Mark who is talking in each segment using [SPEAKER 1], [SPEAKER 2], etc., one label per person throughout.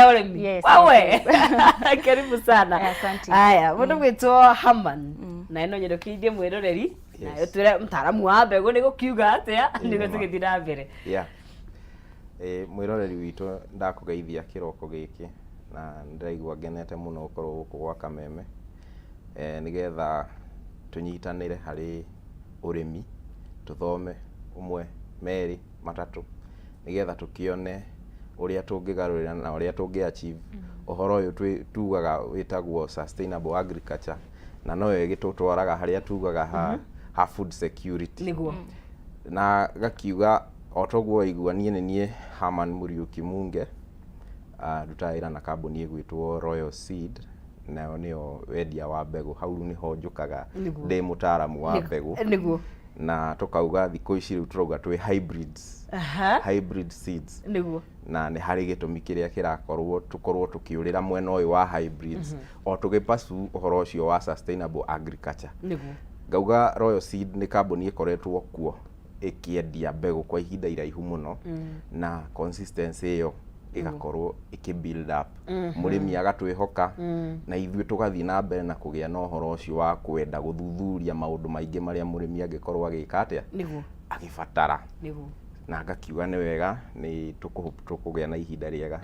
[SPEAKER 1] Ya ũrĩmi.
[SPEAKER 2] Yes,
[SPEAKER 1] Wewe.
[SPEAKER 2] yes.
[SPEAKER 1] Karibu sana.
[SPEAKER 2] Asante.
[SPEAKER 1] Haya, mũndũ gwĩtwo Haman. Na no nyendũkĩithie mwĩroreri. Na ũtwĩre mtaalamu wa mbegũ nĩ gũkiuga atĩa nĩguo tũgĩthiĩ na mbere.
[SPEAKER 3] Yeah. Mwĩroreri witũ, ndakũgeithia kĩroko gĩkĩ na ndĩraigua ngenete mũno gũkorwo gũkũ gwa Kameme, nĩgetha tũnyitanĩre harĩ ũrĩmi, tũthome ũmwe, merĩ, matatũ, nĩgetha tũkĩone ũrĩa tũngĩgarũrĩra na ũrĩa tũngĩ achieve ũhoro ũyũ tugaga wĩtagwo sustainable agriculture, na noyo ĩgĩtũtwaraga harĩa tugaga ha food security. Na gakiuga o toguo waigua, niĩ nĩ niĩ Herman Muriuki Munge, ndutaga wĩra na kambuni ĩgwĩtwo Royal Seed, nayo nĩyo wendia wa mbegũ. Hau rĩu nĩho njũkaga ndĩ mũtaaramu wa mbegũ. Na tũkauga thikũ ici rĩu tũrauga twĩ hybrids, hybrid seeds. Na nĩ harĩ gĩtũmi kĩrĩa kĩrakorwo tũkorwo tũkĩũrĩra mwena ũyũ wa hybrids o tũgĩpasu ũhoro ũcio wa sustainable agriculture. Ngauga Royal Seed nĩ kambuni ĩkoretwo kuo ĩkĩendia mbegũ kwa ihinda iraihu mũno, na consistency ĩyo ĩgakorwo ĩkĩ build up, mũrĩmi agatwĩhoka, na ithuĩ tũgathiĩ na mbere na kũgĩa na ũhoro ũcio wa kwenda gũthuthuria maũndũ maingĩ marĩa mũrĩmi angĩkorwo agĩka atĩa, agĩbatara. Na ngakiuga nĩ wega nĩ tũkũgĩa na ihinda rĩega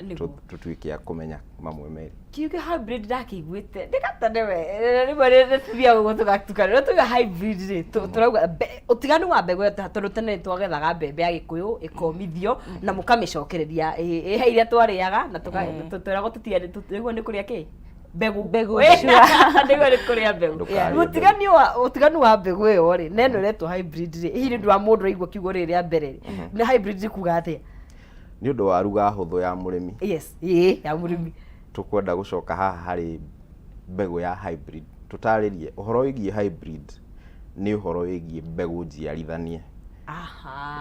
[SPEAKER 3] tũtuĩke a kũmenya mamwe merĩ.
[SPEAKER 1] Kiugo hybrid ndakĩiguĩte ndĩgatane we rĩmwe nĩtũthiaga ũguo tũgatukana. Rĩrĩa tuga hybrid rĩ, tũrauga ũtiganu wa mbegũ ĩyo, tondũ tene nĩtwagethaga mbembe ya Gĩkũyũ ĩkomithio na mũkamĩcokereria ĩ he iria twarĩaga na twĩragwo tũtiarĩ nĩguo nĩ kũrĩa kĩ mbegũ.
[SPEAKER 2] Mbegũ,
[SPEAKER 1] sure. Nĩguo nĩ kũrĩa mbegũ.
[SPEAKER 3] Ndũkarĩe mbegũ.
[SPEAKER 1] Ũtiganu wa mbegũ ĩyo rĩ na ĩno ĩretwo hybrid rĩ, hihi nĩ ũndũ wa mũndũ aigua kiugo rĩrĩ rĩa mbere rĩ, nĩ hybrid nĩ kuga atĩa?
[SPEAKER 3] Nĩ ũndũ wa ruga hũthũ ya mũrĩmi.
[SPEAKER 1] Yes, ĩĩ, ya mũrĩmi.
[SPEAKER 3] Tũkwenda gũcoka haha harĩ mbegũ ya hybrid, tũtarĩrie ũhoro wĩgiĩ hybrid. Nĩ ũhoro wĩgiĩ mbegũ njiarithanie.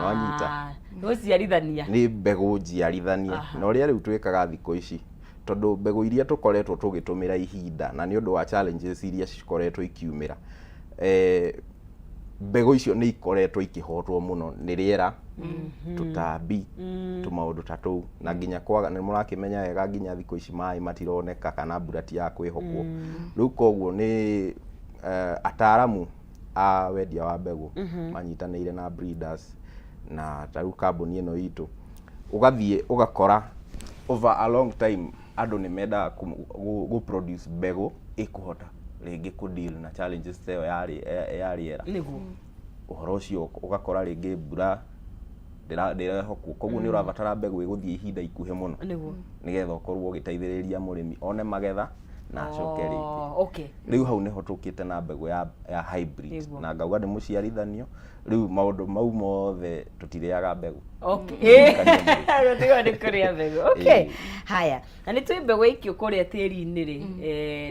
[SPEAKER 3] Nĩwanyita?
[SPEAKER 1] Gũciarithania.
[SPEAKER 3] Nĩ mbegũ njiarithanie. Na ũrĩa rĩu twĩkaga thikũ ici, tondũ mbegũ iria tũkoretwo tũgĩtũmĩra ihinda, na nĩ ũndũ wa challenges iria cikoretwo ikiumĩra, mbegũ icio nĩ ikoretwo ikĩhotwo mũno nĩ rĩera, tũtambi, tũmaũndũ ta tũu, na nginya kwaga, nĩ mũrakĩmenya wega nginya thikũ ici maĩ matironeka kana mbura ti ya kwĩhokwo. Rĩu koguo nĩ ataaramu a wendia wa mbegũ manyitanĩire na breeders na ta rĩu kambuni ĩno itũ, ũgathiĩ ũgakora over a long time andũ nĩ mendaga gũ produce mbegũ ĩkũhota rĩngĩ kũ deal na challenges ta ĩyo ya rĩera. Ũhoro ũcio ũgakora rĩngĩ mbura ndĩrehokwo, koguo nĩ ũrabatara mbegũ ĩgũthiĩ ihinda ikuhĩ mũno, nĩgetha ũkorwo ũgĩteithĩrĩria mũrĩmi one magetha na acoke rĩngĩ. Rĩu hau nĩho tũkĩte na mbegũ ya hybrid. Na ngauga nĩ mũciarithanio. Rĩu maũndũ mau mothe, tũtirĩaga mbegũ.
[SPEAKER 1] Gũtigwo nĩ kũrĩa mbegũ. Okay. Haya, na nĩ twĩ mbegũ ĩikio kũrĩa tĩri-inĩ rĩ,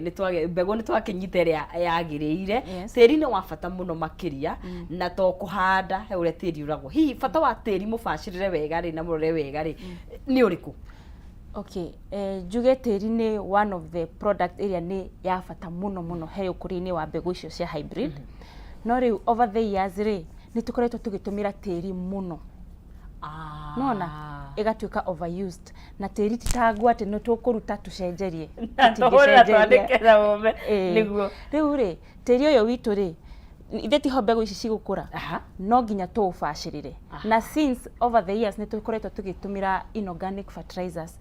[SPEAKER 1] nĩ twage mbegũ nĩ twakĩnyita ĩrĩa yagĩrĩire. Tĩri nĩ wa bata mũno makĩria, na to kũhanda, he ũrĩa tĩri ũragwo. Hihi bata wa tĩri mũbacĩrĩre wega rĩ na mũrore wega rĩ nĩ ũrĩkũ?
[SPEAKER 2] Okay, njuge tĩri nĩ one of the product ĩrĩa nĩ ya bata mũno mũno he ũkũria-inĩ wa mbegũ icio cia hybrid. No rĩu over the years rĩ, nĩ tũkoretwo tũgĩtũmĩra tĩri mũno. Nona ĩgatuĩka overused, na tĩri ti ta nguo atĩ nĩ tũkũruta tũcenjerie.
[SPEAKER 1] Na tũhũre na
[SPEAKER 2] Tũtingĩcenjeria.
[SPEAKER 1] twandĩke na ũme.
[SPEAKER 2] Rĩu rĩ, tĩri ũyũ witũ rĩ, ithe tiho mbegũ ici cigũkũra? No nginya tũũbacĩrĩre, na since over the years nĩ tũkoretwo tũgĩtũmĩra inorganic fertilizers,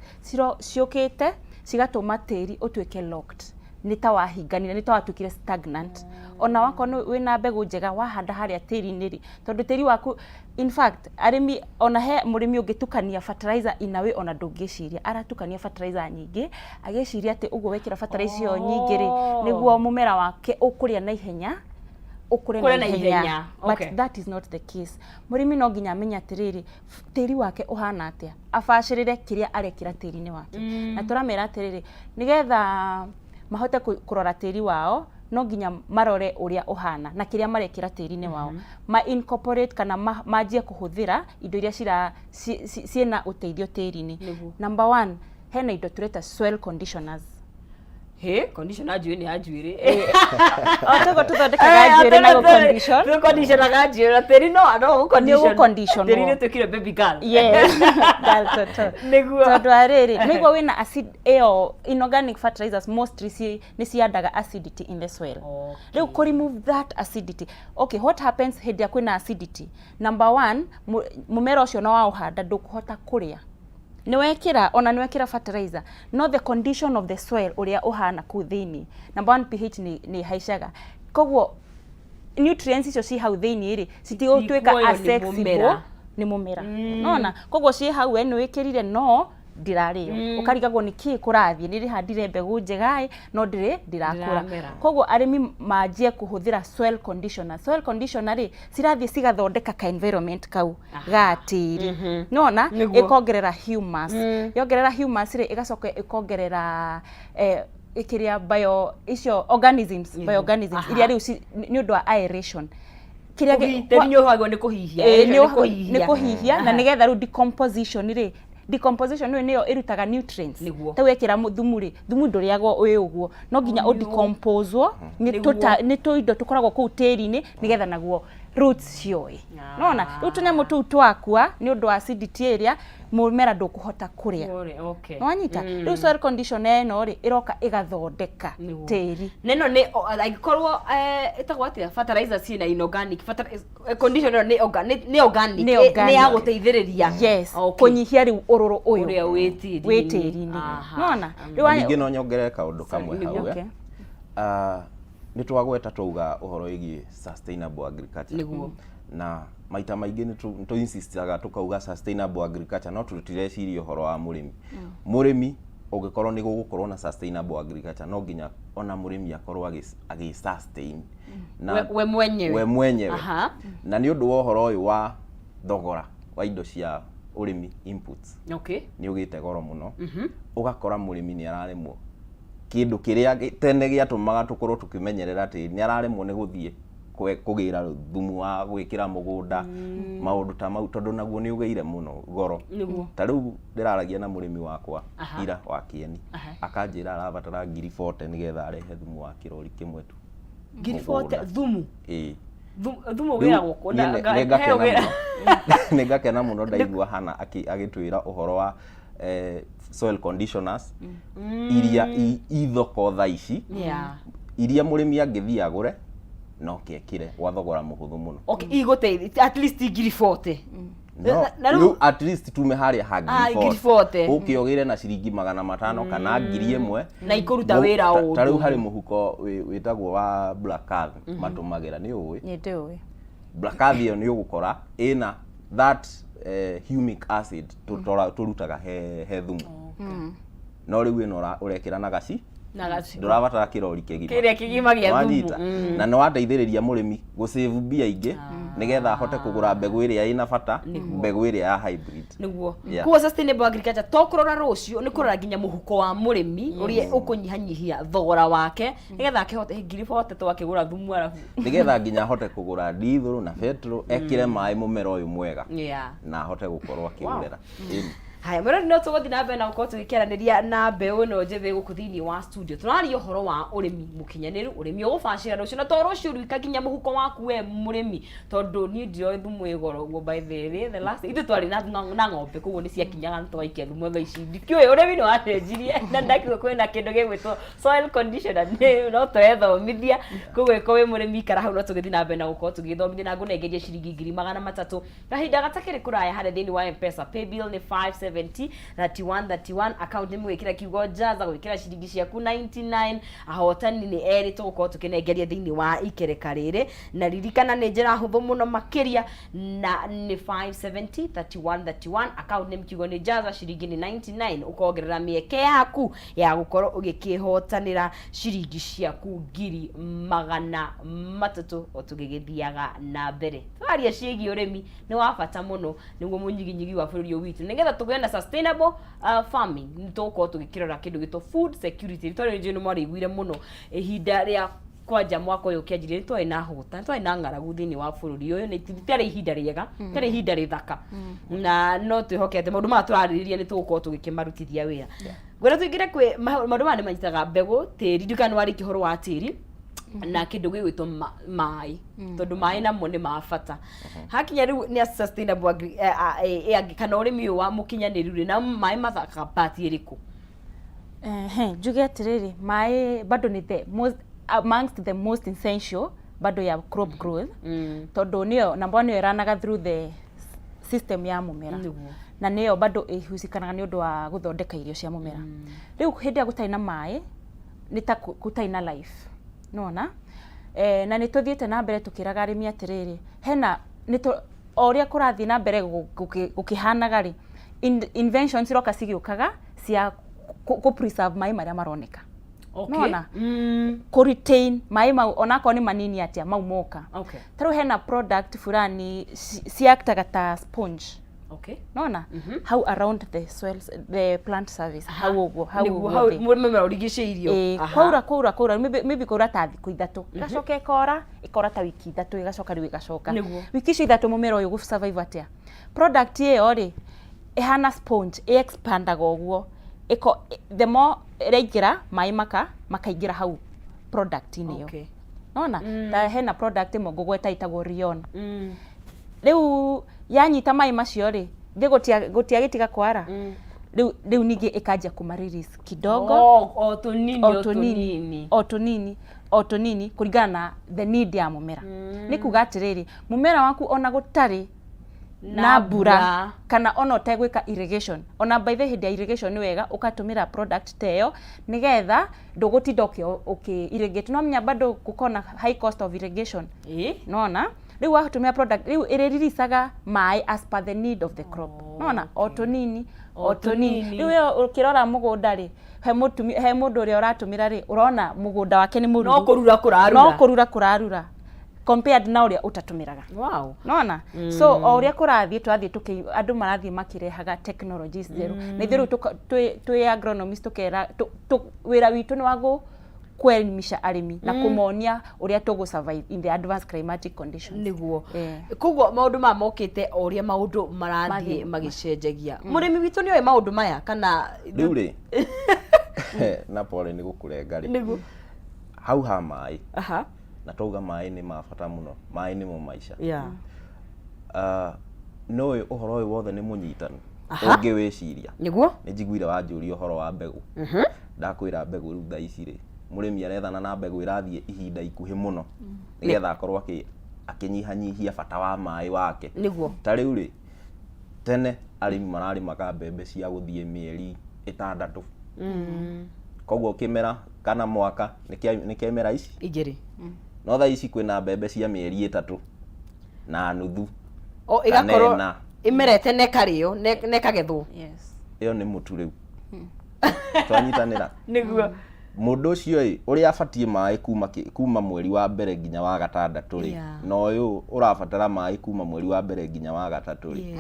[SPEAKER 2] ciũkĩte cigatũma tĩri ũtuĩke locked, nĩ ta wahinganire, nĩ ta watuĩkire stagnant. Ona wakorwo wĩna mbegũ njega wahanda harĩa tĩri-inĩ rĩ, tondũ tĩri waku, in fact arĩmi, ona he mũrĩmi ũngĩtukania fertilizer in a way ona ndũngĩciria aratukania fertilizer nyingĩ, agĩciria atĩ ũguo wekĩra fertilizer ĩyo nyingĩ rĩ, nĩguo mũmera wake ũkũrĩa na ihenya, ũkũre
[SPEAKER 1] Ũkũre
[SPEAKER 2] na
[SPEAKER 1] na
[SPEAKER 2] ihenya.
[SPEAKER 1] Ihenya,
[SPEAKER 2] But that is not the case. Mũrĩmi no nginya amenye atĩrĩrĩ, tĩri wake ũhana atĩa, abacĩrĩre kĩrĩa arekĩra tĩri-inĩ wake. Na tũramera atĩrĩrĩ, nĩgetha mahote kũrora tĩri wao, no nginya marore ũrĩa ũhana na kĩrĩa marekĩra tĩri-inĩ wao, ma incorporate kana manjie kũhũthĩra indo iria cira ciĩna ũteithio tĩri-inĩ. Number one, hena indo tũreta soil conditioners.
[SPEAKER 1] Hĩ, conditioner njuĩrĩ nĩ ya njuĩrĩ.
[SPEAKER 2] O toguo tũthondekaga njuĩrĩ na gũ-condition.
[SPEAKER 1] Tũconditionaga njuĩrĩ na tĩri no no gũ-condition.
[SPEAKER 2] Nĩ ũgũ-conditionwo.
[SPEAKER 1] Tĩri nĩ ũtuĩkire baby girl.
[SPEAKER 2] Yes, girl toto.
[SPEAKER 1] Nĩguo.
[SPEAKER 2] Tondũ wa rĩrĩ, nĩguo wĩna acid ĩyo inorganic fertilizers mostly ci nĩ ciandaga acidity in the soil.
[SPEAKER 1] Okay.
[SPEAKER 2] Rĩu kũ remove that acidity. Okay, what happens hĩndĩ ĩrĩa kwĩna acidity? Number one, mũmera ũcio no waũhanda ndũkũhota kũrĩa. Nĩ wekĩra ona nĩ wekĩra fertilizer no the condition of the soil ũrĩa ũhana kũu thĩinĩ, number one pH nĩ ĩhaicaga, koguo nutrients icio ci hau thĩinĩ rĩ citigũtuĩka
[SPEAKER 1] Citikuoywo nĩ
[SPEAKER 2] accessible
[SPEAKER 1] mũmera.
[SPEAKER 2] nĩ mũmera. Nona koguo ciĩ hau we nĩ wĩkĩrire no ndirarĩo, ũkarigagwo nĩ kĩĩ kũrathiĩ, nĩ ndĩhandire mbegũ njega ĩ no ndĩrĩ ndirakũra.
[SPEAKER 1] Ndĩramera.
[SPEAKER 2] Koguo arĩmi manjie kũhũthĩra soil conditioner. Soil conditioner rĩ cirathiĩ cigathondeka ka environment kau ga tĩri, nona
[SPEAKER 1] Nĩguo.
[SPEAKER 2] ĩkongerera humus, yongerera humus rĩ ĩgacoka ĩkongerera ĩkĩrĩa bio icio organisms, bioorganisms iria rĩu nĩ ũndũ wa aeration kĩrĩa
[SPEAKER 1] Tĩri nĩ ũhagwo nĩ kũhihia.
[SPEAKER 2] Ĩĩ,
[SPEAKER 1] nĩ kũhihia.
[SPEAKER 2] Nĩ kũhihia na nĩgetha rĩu decomposition rĩ, decomposition rĩ nĩyo ĩrutaga nutrients.
[SPEAKER 1] Nĩguo.
[SPEAKER 2] Ta wekĩra thumu rĩ, thumu ndũrĩagwo wĩ ũguo, no nginya ũ decompose nĩ nĩ tũindo tũkoragwo kũu tĩri-inĩ nĩgetha naguo roots cioe. Nona rĩu tũnyamũ tũu twakua nĩ ũndũ wa acidity ĩrĩa mũmera ndũkũhota kũrĩa.
[SPEAKER 1] Kũrĩa, okay.
[SPEAKER 2] Nĩwanyita? Rĩu soil conditioner ĩno rĩ ĩroka ĩgathondeka
[SPEAKER 1] Nĩguo.
[SPEAKER 2] tĩri.
[SPEAKER 1] Na ĩno nĩ angĩkorwo ĩtagwo atĩa fertilizer ciĩna inorganic conditioner nĩ nĩ organic.
[SPEAKER 2] Nĩ
[SPEAKER 1] Nĩ
[SPEAKER 2] organic.
[SPEAKER 1] ya gũteithĩrĩria.
[SPEAKER 2] Yes.
[SPEAKER 1] Okay.
[SPEAKER 2] Kũnyihia rĩu ũrũrũ ũyũ
[SPEAKER 1] ũrĩa wĩ tĩri-inĩ.
[SPEAKER 2] Wĩ tĩri-inĩ.
[SPEAKER 1] Aha.
[SPEAKER 2] Nona rĩu
[SPEAKER 3] Ningĩ no nyongerere kaũndũ kamwe hau.
[SPEAKER 2] Okay.
[SPEAKER 3] Nĩ twagweta twauga ũhoro wĩgiĩ sustainable agriculture.
[SPEAKER 1] Nĩguo.
[SPEAKER 3] Na maita maingĩ nĩ tũ insistaga tũkauga sustainable agriculture no tũtireciria ũhoro wa mũrĩmi. Mũrĩmi ũngĩkorwo nĩ gũgũkorwo na sustainable agriculture no nginya ona mũrĩmi akorwo agĩ sustain na
[SPEAKER 1] We mwenyewe.
[SPEAKER 3] We mwenyewe.
[SPEAKER 1] Aha.
[SPEAKER 3] Na nĩ ũndũ wa ũhoro ũyũ wa thogora wa indo cia ũrĩmi inputs.
[SPEAKER 1] Okay.
[SPEAKER 3] Nĩ ũgĩte goro mũno. Ũgakora mũrĩmi nĩ araremwo kĩndũ kĩrĩa tene gĩatũmaga tũkorwo tũkĩmenyerera tĩri, nĩ araremwo nĩ gũthiĩ kũgĩra thumu wa gwĩkĩra mũgũnda, maũndũ ta mau, tondũ naguo nĩ ũgĩire mũno goro.
[SPEAKER 1] Nĩguo.
[SPEAKER 3] Ta rĩu ndĩraragia na mũrĩmi wakwa ira wa Kĩeni, akanjĩra arabatara ngiri 40 nĩgetha arehe thumu wa kĩrori kĩmwe tu.
[SPEAKER 1] Ngiri 40 thumu?
[SPEAKER 3] Ĩĩ.
[SPEAKER 1] Thumu ũgĩragwo kũ?
[SPEAKER 3] Niĩ nĩ ngakena mũno. Nĩ ngakena mũno ndaigua Hannah agĩtwĩra ũhoro wa soil conditioners iria i thoko thaa ici, iria mũrĩmi angĩthiĩ agũre no kekĩre gwa thogora mũhũthũ mũno.
[SPEAKER 1] Okay, igũteithia at least ngiri 40.
[SPEAKER 3] No,
[SPEAKER 1] Na rĩu
[SPEAKER 3] rĩu at least tume harĩa ha
[SPEAKER 1] ngiri 40.
[SPEAKER 3] Ũke ũgĩre na ciringi 500 kana 1000
[SPEAKER 1] Na ikũruta wĩra o
[SPEAKER 3] Ta rĩu
[SPEAKER 1] ũndũ.
[SPEAKER 3] harĩ mũhuko wĩtagwo wa Black Earth matũmagĩra, nĩ ũĩ?
[SPEAKER 2] Nĩ ndĩũĩ.
[SPEAKER 3] Black Earth ĩyo nĩ ũgũkora ĩna that humic acid tũrutaga he thumu. No rĩu ĩno ũrekĩra na gaci,
[SPEAKER 1] Na gaci.
[SPEAKER 3] Ndũrabatara kĩrori kĩgima.
[SPEAKER 1] Kĩrĩa kĩgima gĩa thumu.
[SPEAKER 3] Wanyita? Na nĩ wateithĩrĩria mũrĩmi gũsave mbia ingĩ nĩgetha ahote kũgũra mbegũ ĩrĩa ĩna bata, mbegũ ĩrĩa ya hybrid.
[SPEAKER 1] Nĩguo.
[SPEAKER 3] Yeah.
[SPEAKER 1] Koguo sustainable agriculture to kũrora rũciũ, nĩ kũrora nginya mũhuko wa mũrĩmi ũrĩa ũkũnyihanyihia thogora wake nĩgetha akĩhote ngiri 40 twakĩgũra thumu arabu.
[SPEAKER 3] Nĩgetha nginya ahote kũgũra ndithũrũ na betũrũ, ekĩre maĩ mũmera ũyũ mwega na ahote gũkorwo akĩũrera. Ĩni.
[SPEAKER 1] Haya, mwĩrori, no tũgũthiĩ na mbere na gũkorwo tũgĩkĩaranĩria na mbeũ ĩno njĩthĩ gũkũ thĩinĩ wa studio. Tũraria ũhoro wa ũrĩmi mũkinyanĩru, ũrĩmi ũgũbacĩra rũciũ, na to rũciũ rwika, nginya mũhuko waku we mũrĩmi, tondũ niĩ ndiroi thumu wĩ goro ũguo. By the way, the last ithuĩ twarĩ na ng'ombe, koguo nĩ ciakinyaga na tũgaikia thumu. Thaa ici ndikĩũĩ, ũrĩmi nĩ wacenjirie na ndakiuga kwĩna kĩndũ gĩgwĩtwo soil conditioner, nĩ no tũrethomithia. Koguo ĩkorwo wĩ mũrĩmi, ikara hau, no tũgĩthiĩ na mbere na gũkorwo tũgĩthomithia na ngũnengerie ciringi 300,000 kahinda gatakĩrĩ kũraya harĩa thĩinĩ wa M-Pesa. Paybill nĩ 570 31 31, account nĩ gwĩkĩra kiugo Jaza, gwĩkĩra ciringi ciaku 99. Ahotani nĩ erĩ tũgũkorwo tũkĩnengeria thĩinĩ wa ikereka rĩrĩ, na ririkana nĩ njĩra hũthũ mũno makĩria, na nĩ 570 31 31, account nĩ kiugo nĩ Jaza, ciringi nĩ 99, ũkongerera mĩeke yaku ya gũkorwo ũgĩkĩhotanĩra ciringi ciaku 300,000 o tũgĩgĩthiaga na mbere. Tũraria ciĩgiĩ ũrĩmi nĩ wa bata mũno nĩguo mũnyiginyigi wa bũrũri ũyũ witũ, nĩgetha tũgĩe na sustainable farming. Nĩ tũgũkorwo tũgĩkĩrora kĩndũ gĩtwo food security. Rĩtwa rĩrĩ njũĩ nĩ mwarĩiguire mũno ihinda rĩa kwanja mwaka ũyũ ũkĩanjirie, nĩ twarĩ na hũta, nĩ twarĩ na ng'aragu thĩinĩ wa bũrũri ũyũ, nĩ rĩtiarĩ ihinda rĩega, rĩtiarĩ ihinda rĩthaka, na no twĩhoke atĩ maũndũ maya tũrarĩrĩria nĩ tũgũkorwo tũgĩkĩmarutithia wĩra. Ngwenda tũingĩre kwĩ maũndũ maya nĩ manyitaga mbegũ, tĩri, ndiũĩ kana nĩ warĩkia ũhoro wa tĩri na kĩndũ gĩgwĩtwo maĩ, tondũ maĩ namo nĩ ma bata. Hakinya rĩu nĩ a sustainable agri, kana ũrĩmi ũyũ wa mũkinyanĩru rĩ, na maĩ mathakaga part ĩrĩkũ?
[SPEAKER 2] Ehe, njuge atĩrĩrĩ, maĩ bado nĩ the most, amongst the most essential bado ya crop growth, tondũ nĩyo number one, nĩyo ĩranaga through the system ya mũmera. Na nĩyo bado ĩhucikanaga nĩ ũndũ wa gũthondeka irio cia mũmera. Rĩu hĩndĩ ĩrĩa gũtarĩ na maĩ nĩ ta gũtarĩ na life, nĩwona? Na nĩ tũthiĩte na mbere tũkĩraga arĩmi atĩrĩrĩ, hena nĩ o ũrĩa kũrathiĩ na mbere gũkĩhanaga rĩ, inventions ciroka cigĩũkaga cia kũ preserve maĩ marĩa maroneka. Nĩwona? Kũ retain maĩ mau onakorwo nĩ manini atĩa mau moka. Ta rĩu hena product fulani ciactaga ta sponge. Nona hau around the soil, the plant surface, hau ũguo, hau
[SPEAKER 1] nĩguo
[SPEAKER 2] ũguo
[SPEAKER 1] hau
[SPEAKER 2] thĩ.
[SPEAKER 1] mũmera ũrigicĩirio.
[SPEAKER 2] Ĩĩ, kwaura maybe kwaura ta thikũ 3, ĩgacoka ĩkora, ĩkora ta wiki 3, ĩgacoka rĩu ĩgacoka. Wiki icio 3 mũmera ũyũ gũ survive atĩa? Product ĩyo rĩ, ĩhana sponge, ĩ expandaga ũguo, ĩko the more ĩraingĩra maĩ makaingĩra hau product-inĩ ĩyo. Nona ta hena product ĩmwe ngũgweta ĩtagwo Rion. Rĩu yanyita maĩ macio rĩ, thĩ gũtiagĩtiga kwara. Rĩu ningĩ ĩkanjia kũma release kidogo.
[SPEAKER 1] O tũnini, o tũnini.
[SPEAKER 2] O tũnini, o tũnini, kũringana na the need ya mũmera. Nĩ kuga atĩrĩrĩ, mũmera waku ona gũtarĩ na mbura kana ona ũtegwĩka irrigation, ona by the hĩndĩ ya irrigation nĩ wega ũkatũmĩra product ta ĩyo, nĩgetha ndũgũtinda ũkĩ irrigate. No menya bado gũkorwo na high cost of irrigation. Nona rĩu watũmĩra product rĩu ĩrĩ-releasaga maĩ as per the need of the crop. Nona o tũnini, o tũnini. Rĩu ĩyo ũkĩrora mũgũnda rĩ, he mũtumi, he mũndũ ũrĩa ũratũmĩra rĩ, ũrona mũgũnda wake nĩ mũruru.
[SPEAKER 1] No kũrura kũrarura.
[SPEAKER 2] No kũrura kũrarura compared na ũrĩa ũtatũmĩraga. Nona so o ũrĩa kũrathiĩ, tũrathiĩ tũkĩ andũ marathiĩ makĩrehaga technologies njerũ, na ithuĩ rĩu twĩ agronomist tũkera wĩra witũ nĩ wa kwelimisha arĩmi na kũmonia ũrĩa tũgũ survive in the advanced climatic conditions.
[SPEAKER 1] Nĩguo. Koguo maũndũ maya mokĩte o ũrĩa maũndũ marathiĩ magĩcenjagia. Mũrĩmi witũ nĩ oĩ maũndũ maya kana?
[SPEAKER 3] Rĩu rĩ, na pole nĩ gũkũrenga rĩ. Hau ha maĩ, na twauga maĩ nĩ ma bata mũno, maĩ nĩmo maica. Nĩ ũhoro ũyũ wothe nĩ mũnyitanu ũngĩwĩciria. Nĩ njiguire wanjũria ũhoro wa mbegũ. Ndakwĩra mbegũ rĩu thaa ici rĩ, mũrĩmi arethana na mbegũ ĩrathiĩ ihinda ikuhĩ mũno, nĩgetha akorwo akĩnyihanyihia bata wa maĩ wake. Ta rĩu rĩ, tene arĩmi mararĩmaga mbembe cia gũthiĩ mĩeri 6. Koguo kĩmera kana mwaka nĩ kĩmera ici
[SPEAKER 1] 2.
[SPEAKER 3] No thaa ici kwĩna mbembe cia mĩeri 3.5.
[SPEAKER 1] O
[SPEAKER 3] kana
[SPEAKER 1] ĩgakorwo
[SPEAKER 3] 4.
[SPEAKER 1] ĩmerete na ĩkarĩo na ĩkagethwo.
[SPEAKER 3] Ĩyo nĩ mũtu rĩu. Twanyitanĩra. Mũndũ ũcio ĩ, ũrĩa abatiĩ maĩ kuma mweri wa mbere nginya wa gatandatũ rĩ, na ũyũ ũrabatara maĩ kuma mweri wa mbere nginya wa gatatũ rĩ,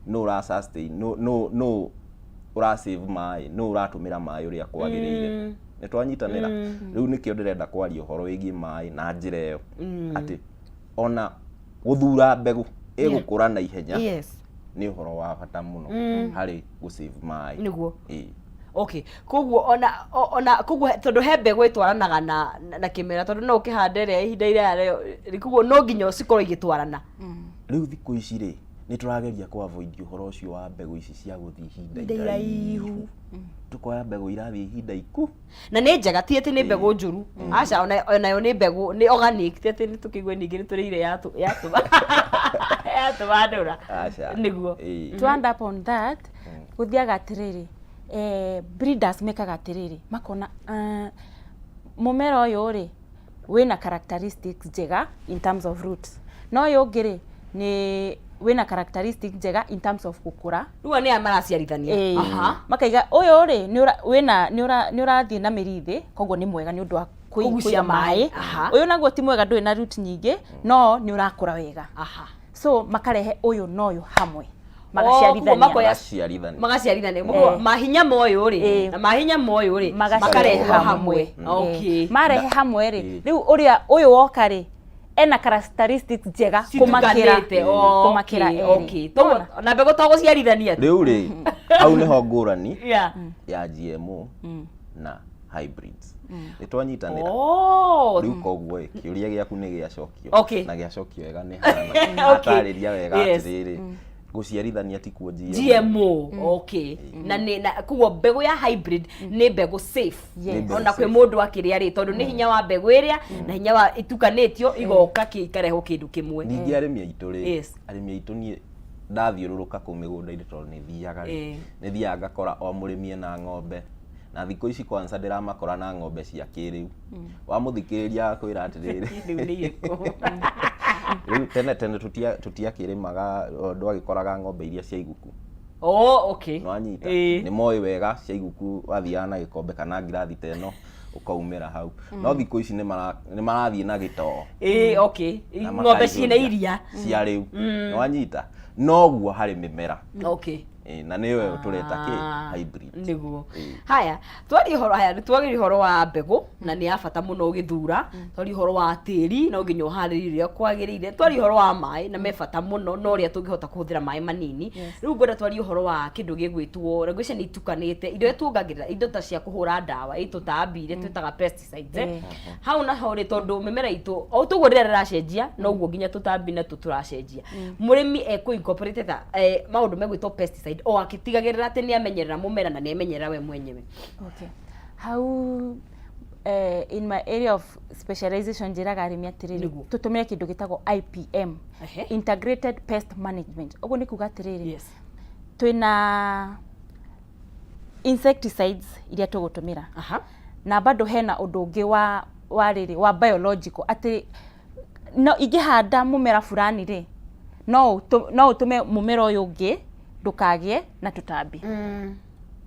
[SPEAKER 3] nũ ũra sustain, nũ ũra save maĩ, nũ ũratũmĩra maĩ ũrĩa kwagĩrĩire? Nĩ twanyitanĩra. Rĩu nĩkĩo ndĩrenda kwaria ũhoro wĩgiĩ maĩ na njĩra ĩyo, atĩ ona gũthura mbegũ ĩgũkũra na ihenya nĩ ũhoro wa bata mũno harĩ gũ save maĩ.
[SPEAKER 1] Okay, koguo ona koguo tondũ he mbegũ ĩtwaranaga na kĩmera, tondũ no ũkĩhande ĩrĩa ihinda iraya rĩo, koguo no nginya cikorwo igĩtwarana.
[SPEAKER 3] Rĩu thikũ ici rĩ, nĩ tũrageria kũ avoid ũhoro ũcio wa mbegũ ici cia gũthiĩ ihinda
[SPEAKER 1] Ihinda
[SPEAKER 3] iraihu.
[SPEAKER 1] Iraihu.
[SPEAKER 3] Tũkoya mbegũ irathiĩ ihinda iku.
[SPEAKER 1] Na nĩ njega, ti atĩ nĩ mbegũ njũru, aca, onayo nĩ mbegũ, nĩ organic, ti atĩ nĩ tũkĩigue ningĩ nĩ tũrĩire yatũbandũra.
[SPEAKER 3] Aca.
[SPEAKER 2] To add up on that, gũthiaga atĩrĩrĩ, breeders mekaga atĩrĩrĩ, makona mũmera ũyũ rĩ wĩna characteristics njega in terms of roots, no ũyũ ũngĩ rĩ nĩ wĩna characteristics njega in terms of gũkũra.
[SPEAKER 1] Rĩu aya nĩ aya maraciarithania.
[SPEAKER 2] Makaiga ũyũ rĩ wĩna nĩ ũrathiĩ na mĩri thĩ, koguo nĩ mwega nĩ ũndũ wa
[SPEAKER 1] Kũgucia
[SPEAKER 2] kũiga
[SPEAKER 1] maĩ.
[SPEAKER 2] Maĩ. Ũyũ naguo ti mwega, ndũrĩ na root nyingĩ, no nĩ ũrakũra wega. So makarehe ũyũ na ũyũ hamwe, magaciarithania.
[SPEAKER 3] Magaciarithania.
[SPEAKER 1] Magaciarithania. Koguo mahinya ma ũyũ rĩ na mahinya ma ũyũ rĩ
[SPEAKER 2] magaciarithania
[SPEAKER 1] makarehwo hamwe.
[SPEAKER 2] Marehe hamwe rĩ, rĩu ũrĩa ũyũ woka rĩ Ena characteristics njega kũmakĩra
[SPEAKER 1] Citukanĩte, oh,
[SPEAKER 2] kũmakĩra
[SPEAKER 1] okay,
[SPEAKER 2] erĩ.
[SPEAKER 1] okay. Toguo, na mbegũ to gũciarithania tu.
[SPEAKER 3] Rĩu rĩ, hau nĩho ngũrani ya GMO na hybrids nĩ twanyitanĩra.
[SPEAKER 1] Oh,
[SPEAKER 3] Rĩu koguo ĩ, kĩũria gĩaku nĩ gĩacokio na gĩacokio wega nĩ hana atarĩria wega atĩrĩrĩ, gũciarithania ti kuo GMO.
[SPEAKER 1] GMO, okay. Na nĩ na koguo mbegũ ya hybrid nĩ mbegũ safe.
[SPEAKER 3] Nĩ mbegũ
[SPEAKER 1] Ona kwĩ
[SPEAKER 3] safe.
[SPEAKER 1] mũndũ akĩrĩa rĩ, tondũ nĩ hinya wa mbegũ ĩrĩa na hinya wa itukanĩtio igoka ikarehwo kĩndũ kĩmwe.
[SPEAKER 3] Ningĩ arĩmi aitũ rĩ, arĩmi aitũ, niĩ ndathiũrũrũka kũu mĩgũnda-inĩ, tondũ nĩ thiaga rĩ, nĩ thiaga ngakora o mũrĩmi ena ng'ombe, na thikũ ici kwanza ndĩramakora na ng'ombe cia kĩrĩu. Wamũthikĩrĩria akwĩra atĩrĩrĩ,
[SPEAKER 1] Rĩu nĩ irĩkũ?
[SPEAKER 3] Rĩu tene tene tũtiakĩrĩmaga, o, ndwagĩkoraga ng'ombe iria cia iguku.
[SPEAKER 1] Oh, okay.
[SPEAKER 3] Nĩwanyita?
[SPEAKER 1] Ĩĩ.
[SPEAKER 3] Nĩ moĩ wega cia iguku, wathiaga na gĩkombe kana ngirathi ta ĩno ũkaumĩra hau, no thikũ ici nĩ marathiĩ na gĩtoo.
[SPEAKER 1] Ĩĩ, okay.
[SPEAKER 3] Na
[SPEAKER 1] Ng'ombe ciĩna
[SPEAKER 3] makaihũria
[SPEAKER 1] iria.
[SPEAKER 3] Cia rĩu, nĩwanyita? Noguo harĩ mĩmera. Ĩĩ, na nĩyo tũreta kĩ? Hybrid.
[SPEAKER 1] Nĩguo.
[SPEAKER 3] Ĩĩ.
[SPEAKER 1] Haya, twarie ũhoro, haya, twagĩrie ũhoro wa mbegũ na nĩ ya bata mũno ũgĩthura. Twarie ũhoro wa tĩri, no nginya ũharĩrie ũrĩa kwagĩrĩire. Twarie ũhoro wa maĩ na me bata mũno, no ũrĩa tũngĩhota kũhũthĩra maĩ manini. Rĩu ngwenda twarie ũhoro wa kĩndũ gĩgwĩtwo, na ngwĩciria nĩ itukanĩte, indo iria tuongagĩrĩra, indo ta cia kũhũra ndawa, ĩ tũtambi iria twĩtaga pesticides, eh. Hau naho rĩ, tondũ mĩmera itũ o toguo rĩera rĩracenjia, noguo nginya tũtambi natuo tũracenjia. Mũrĩmi ekũ incorporate ta maũndũ megwĩtwo pesticide o akĩtigagĩrĩra atĩ nĩ amenyerera mũmera na nĩ emenyerera we mwenyewe?
[SPEAKER 2] Okay. Hau in my area of specialization njĩraga arĩmi atĩrĩrĩ, tũtũmĩre kĩndũ gĩtagwo IPM, integrated pest management. Ũguo nĩ kuga atĩrĩrĩ, twĩna insecticides iria tũgũtũmĩra, na bado hena ũndũ ũngĩ wa rĩrĩ wa biological, atĩ no ingĩhanda mũmera fulani rĩ, no ũtũme mũmera ũyũ ũngĩ ndũkagĩe na tũtambi.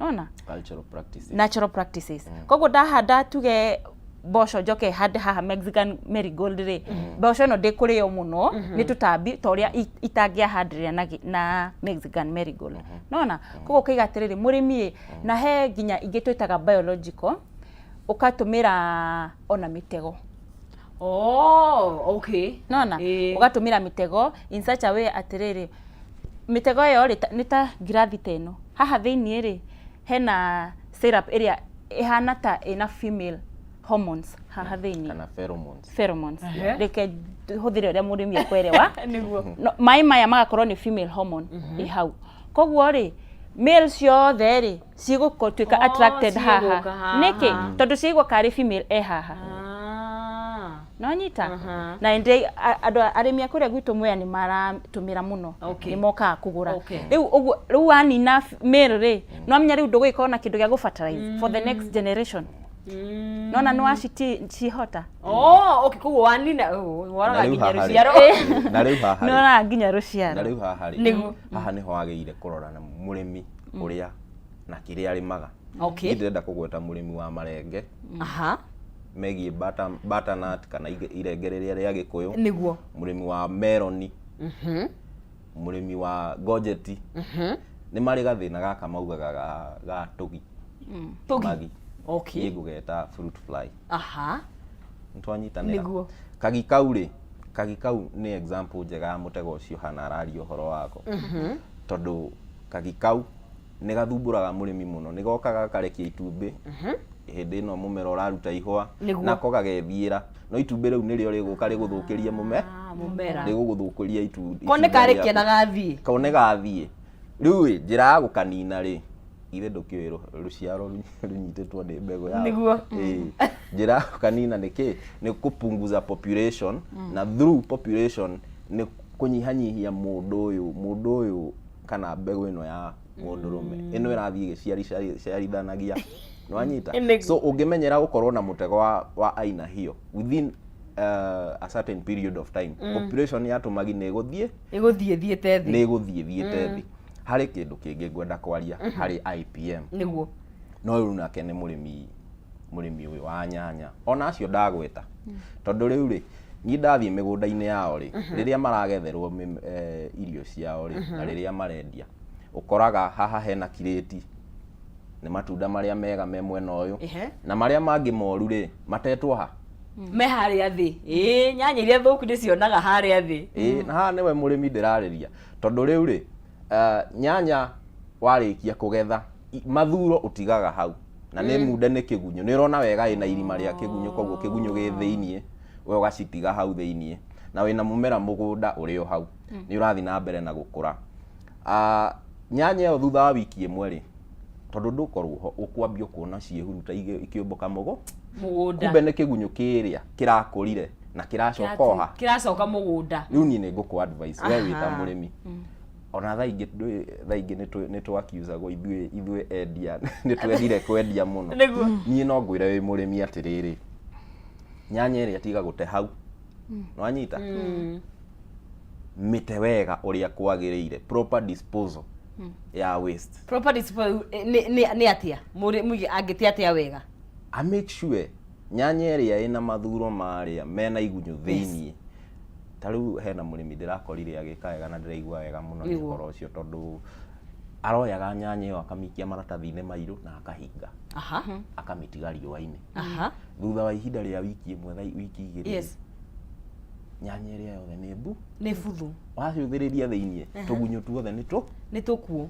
[SPEAKER 2] Nona?
[SPEAKER 3] Cultural practices.
[SPEAKER 2] Natural practices. Koguo ndahanda, tuge mboco, njoke hande haha Mexican marigold rĩ, mboco ĩno ndĩkũrĩo mũno nĩ tũtambi ta ũrĩa itangĩahandĩrĩra na Mexican marigold. Nona? Koguo ũkaiga atĩrĩrĩ, mũrĩmi ĩ, na he nginya ingĩ twĩtaga biological, ũkatũmĩra ona mĩtego.
[SPEAKER 1] Oh, okay.
[SPEAKER 2] Nona? Ũgatũmĩra mĩtego in such a way atĩrĩrĩ, mĩtego ĩyo rĩ, nĩ ta ngirathi ta ĩno, haha thĩiniĩ rĩ, hena syrup ĩrĩa ĩhana ta ĩna female hormones haha thĩiniĩ.
[SPEAKER 3] Kana pheromones.
[SPEAKER 2] Pheromones. Reke hũthĩre ũrĩa mũrĩmi ekwerewa.
[SPEAKER 1] Nĩguo.
[SPEAKER 2] No, maĩ maya magakorwo nĩ female hormone ĩ hau, koguo rĩ, male ciothe rĩ, cigũtuĩka
[SPEAKER 1] Oh,
[SPEAKER 2] attracted haha.
[SPEAKER 1] Cigũka haha.
[SPEAKER 2] Nĩkĩ? Tondũ ciaigua karĩ female e haha. Nonyita? Na ndĩ andũ arĩmi a kũrĩa gwitũ Mwea nĩ maratũmĩra mũno. Nĩ mokaga kũgũra. Rĩu ũguo, rĩu wanina male rĩ, nĩwamenya rĩu ndũgũgĩkorwo na kĩndũ gĩa gũ fertilize for the next generation. Nona nĩ wacihota.
[SPEAKER 1] Oh, okay, koguo wanina, oh, woraga
[SPEAKER 3] Na rĩu
[SPEAKER 1] nginya
[SPEAKER 3] haha rĩ-
[SPEAKER 1] rũciaro.
[SPEAKER 3] Na rĩu haha rĩ,
[SPEAKER 2] Nĩworaga nginya
[SPEAKER 3] na
[SPEAKER 2] rũciaro.
[SPEAKER 3] rĩu haha rĩ, haha nĩho wagĩrĩire kũrora na mũrĩmi ũrĩa na kĩrĩa arĩmaga. Niĩ ndĩrenda kũgweta mũrĩmi wa marenge megiĩ butternut kana irenge rĩrĩa rĩa Gĩkũyũ, mũrĩmi wa meroni, mũrĩmi wa ngojeti, nĩ marĩ gathĩna gaka maugaga ga tũgi.
[SPEAKER 1] Tũgi.
[SPEAKER 3] Magi. Niĩ ngũgeta fruit fly. Nĩtwanyitanĩra?
[SPEAKER 1] Nĩguo.
[SPEAKER 3] Kagi kau rĩ, kagi kau nĩ example njega ya mũtego ũcio hana araria ũhoro wako, tondũ kagi kau nĩ gathumbũraga mũrĩmi mũno. Nĩ gokaga gakarekia itumbĩ hĩndĩ ĩno mũmera ũraruta ihũa. Nako gagethiĩra, no itumbĩ rĩu nĩrĩo rĩgũka rĩgũthũkĩrie mũme
[SPEAKER 1] Ah, mũmera.
[SPEAKER 3] Rĩgũgũthũkĩria
[SPEAKER 1] Ko nĩ
[SPEAKER 3] itunda
[SPEAKER 1] karĩkia
[SPEAKER 3] rĩaku.
[SPEAKER 1] Na gathiĩ.
[SPEAKER 3] Kau nĩ gathiĩ. Rĩu ĩ, njĩra ya gũkanina rĩ, ithe ndũkĩũĩ rũciaro rũnyitĩtwo nĩ mbegũ ya Ĩĩ. Njĩra ya gũkanina nĩ kĩ? Nĩ kũpunguza population, na through population nĩ kũnyihanyihia mũndũ ũyũ kana mbegũ ĩno ya mũndũrũme ĩno ĩrathiĩ ĩgĩciarithanagia, nĩwanyita? So ũngĩmenyera gũkorwo na mũtego wa aina hiyo, within a certain period of time population ya tũmagi nĩ ĩgũthiĩ
[SPEAKER 1] Ĩgũthiĩ thiĩte thĩ.
[SPEAKER 3] Nĩ ĩgũthiĩ thiĩte thĩ. Harĩ kĩndũ kĩngĩ ngwenda kwaria harĩ IPM. No rĩu nake nĩ mũrĩmi ũyũ wa nyanya, ona acio ndagweta, tondũ rĩu rĩ, niĩ ndathiĩ mĩgũnda-inĩ yao rĩ, rĩrĩa maragetherwo irio ciao rĩ, na rĩrĩa marendia, ũkoraga haha hena kirĩti nĩ matunda marĩa mega me mwena ũyũ, na marĩa mangĩ moru rĩ, matetwo ha.
[SPEAKER 1] Me harĩa thĩ. Ĩĩ, nyanya iria thũku ndĩcionaga harĩa thĩ.
[SPEAKER 3] Ĩĩ, na haha nĩwe mũrĩmi ndĩrarĩria, tondũ rĩu rĩ, nyanya warĩkia kũgetha, mathuro ũtigaga hau na nĩ munde nĩ kĩgunyũ. Nĩ ũrona wega ĩna irima rĩa kĩgunyũ, koguo kĩgunyũ gĩ thĩiniĩ, we ũgacitiga hau thĩiniĩ, na wĩna mũmera mũgũnda ũrĩ o hau, nĩ ũrathiĩ na mbere na gũkũra. Nyanya ĩyo thutha wa wiki ĩmwe rĩ, tondũ ndũkorwo ho, ũkwambia kuona ciĩhuruta ikĩũmbũka
[SPEAKER 1] mũgũnda.
[SPEAKER 3] Kumbe nĩ kĩgunyũ kĩrĩa kĩrakũrire na kĩracoka oha.
[SPEAKER 1] Kĩracoka mũgũnda.
[SPEAKER 3] Rĩu niĩ nĩ ngũkũ advice we wĩ ta mũrĩmi. Ona thaa ingĩ thaa ingĩ nĩ twakiusagwo ithuĩ endia nĩ twendire kwendia mũno.
[SPEAKER 1] Nĩguo.
[SPEAKER 3] Niĩ no ngwĩre wĩ mũrĩmi atĩrĩrĩ, nyanya ĩrĩa tiga gũte hau. Nĩwanyita? Mĩte wega ũrĩa kwagĩrĩire, proper disposal ya waste.
[SPEAKER 1] Proper disposal nĩ atĩa? Mũrĩmi angĩte atĩa wega?
[SPEAKER 3] A make sure nyanya ĩrĩa ĩna mathuro marĩa mena igunyũ thĩiniĩ. Ta rĩu hena mũrĩmi ndĩrakorire agĩka wega na ndĩraigua wega mũno nĩ ũhoro ũcio, tondũ aroyaga nyanya ĩyo akamĩikia maratathi-inĩ mairũ na akahinga. Akamĩtiga riũa-inĩ. Thutha wa ihinda rĩa wiki ĩmwe, wiki igĩrĩ, nyanya ĩrĩa yothe nĩ mbu.
[SPEAKER 1] Nĩ buthu.
[SPEAKER 3] Wacũthĩrĩria thĩiniĩ, tũgunyũ tuothe nĩ tũ.
[SPEAKER 1] Nĩ tũkuũ.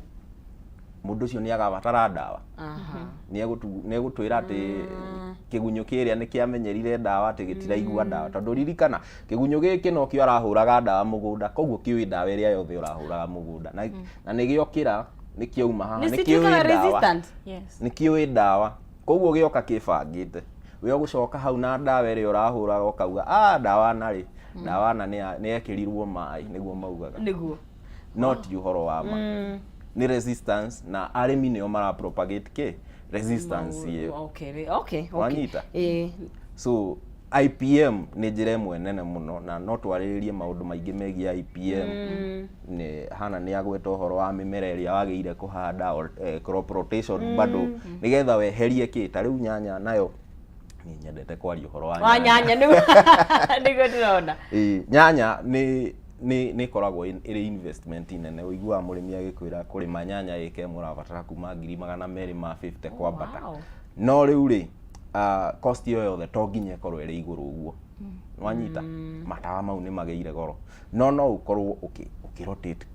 [SPEAKER 3] Mũndũ ũcio nĩ agabatara ndawa. Nĩ egũtwĩra atĩ kĩgunyũ kĩrĩa nĩ kĩamenyerire ndawa, atĩ gĩtiraigua ndawa. Tondũ ririkana, kĩgunyũ gĩkĩ no kĩo arahũraga ndawa mũgũnda, koguo kĩũĩ ndawa ĩrĩa yothe ũrahũraga mũgũnda. Na nĩ gĩokĩra, nĩ kĩauma haha,
[SPEAKER 1] Nĩ
[SPEAKER 3] nĩ kĩũĩ
[SPEAKER 1] cituĩkaga
[SPEAKER 3] ndawa.
[SPEAKER 1] resistant?
[SPEAKER 2] Yes.
[SPEAKER 3] Nĩ kĩũĩ ndawa. Koguo gĩoka kĩbangĩte. We ũgũcoka hau na ndawa ĩrĩa ũrahũraga ũkauga, ah, ndawa na rĩ, ndawa na nĩ yekĩrirwo maĩ, nĩguo maugaga.
[SPEAKER 1] Nĩguo.
[SPEAKER 3] No ti ũhoro wa ma. Nĩ resistance, na arĩmi nĩo mara propagate kĩ? Resistance ĩyo.
[SPEAKER 1] Okay, okay, okay.
[SPEAKER 3] Wanyita? So IPM nĩ njĩra ĩmwe nene mũno, na no twarĩrĩrie maũndũ maingĩ megiĩ IPM. Nĩ Hana nĩ agweta ũhoro wa mĩmera ĩrĩa wagĩrĩire kũhanda, or, crop rotation bado, nĩgetha weherie kĩ? Ta rĩu nyanya nayo, niĩ nyendete kwaria ũhoro wa
[SPEAKER 1] Wa nyanya nĩguo ndĩrona.
[SPEAKER 3] Ĩĩ, nyanya nĩ nĩ ĩkoragwo ĩrĩ investment nene. Ũiguaga mũrĩmi agĩkwĩra kũrĩma nyanya ĩka ĩmwe ũrabatara kuma 250,000 kwambata. No rĩu rĩ, cost ĩyo yothe to nginya ĩkorwo ĩrĩ igũrũ ũguo. Nĩwanyita? Matawa mau nĩ magĩire goro. No no ũkorwo ũkĩ rotate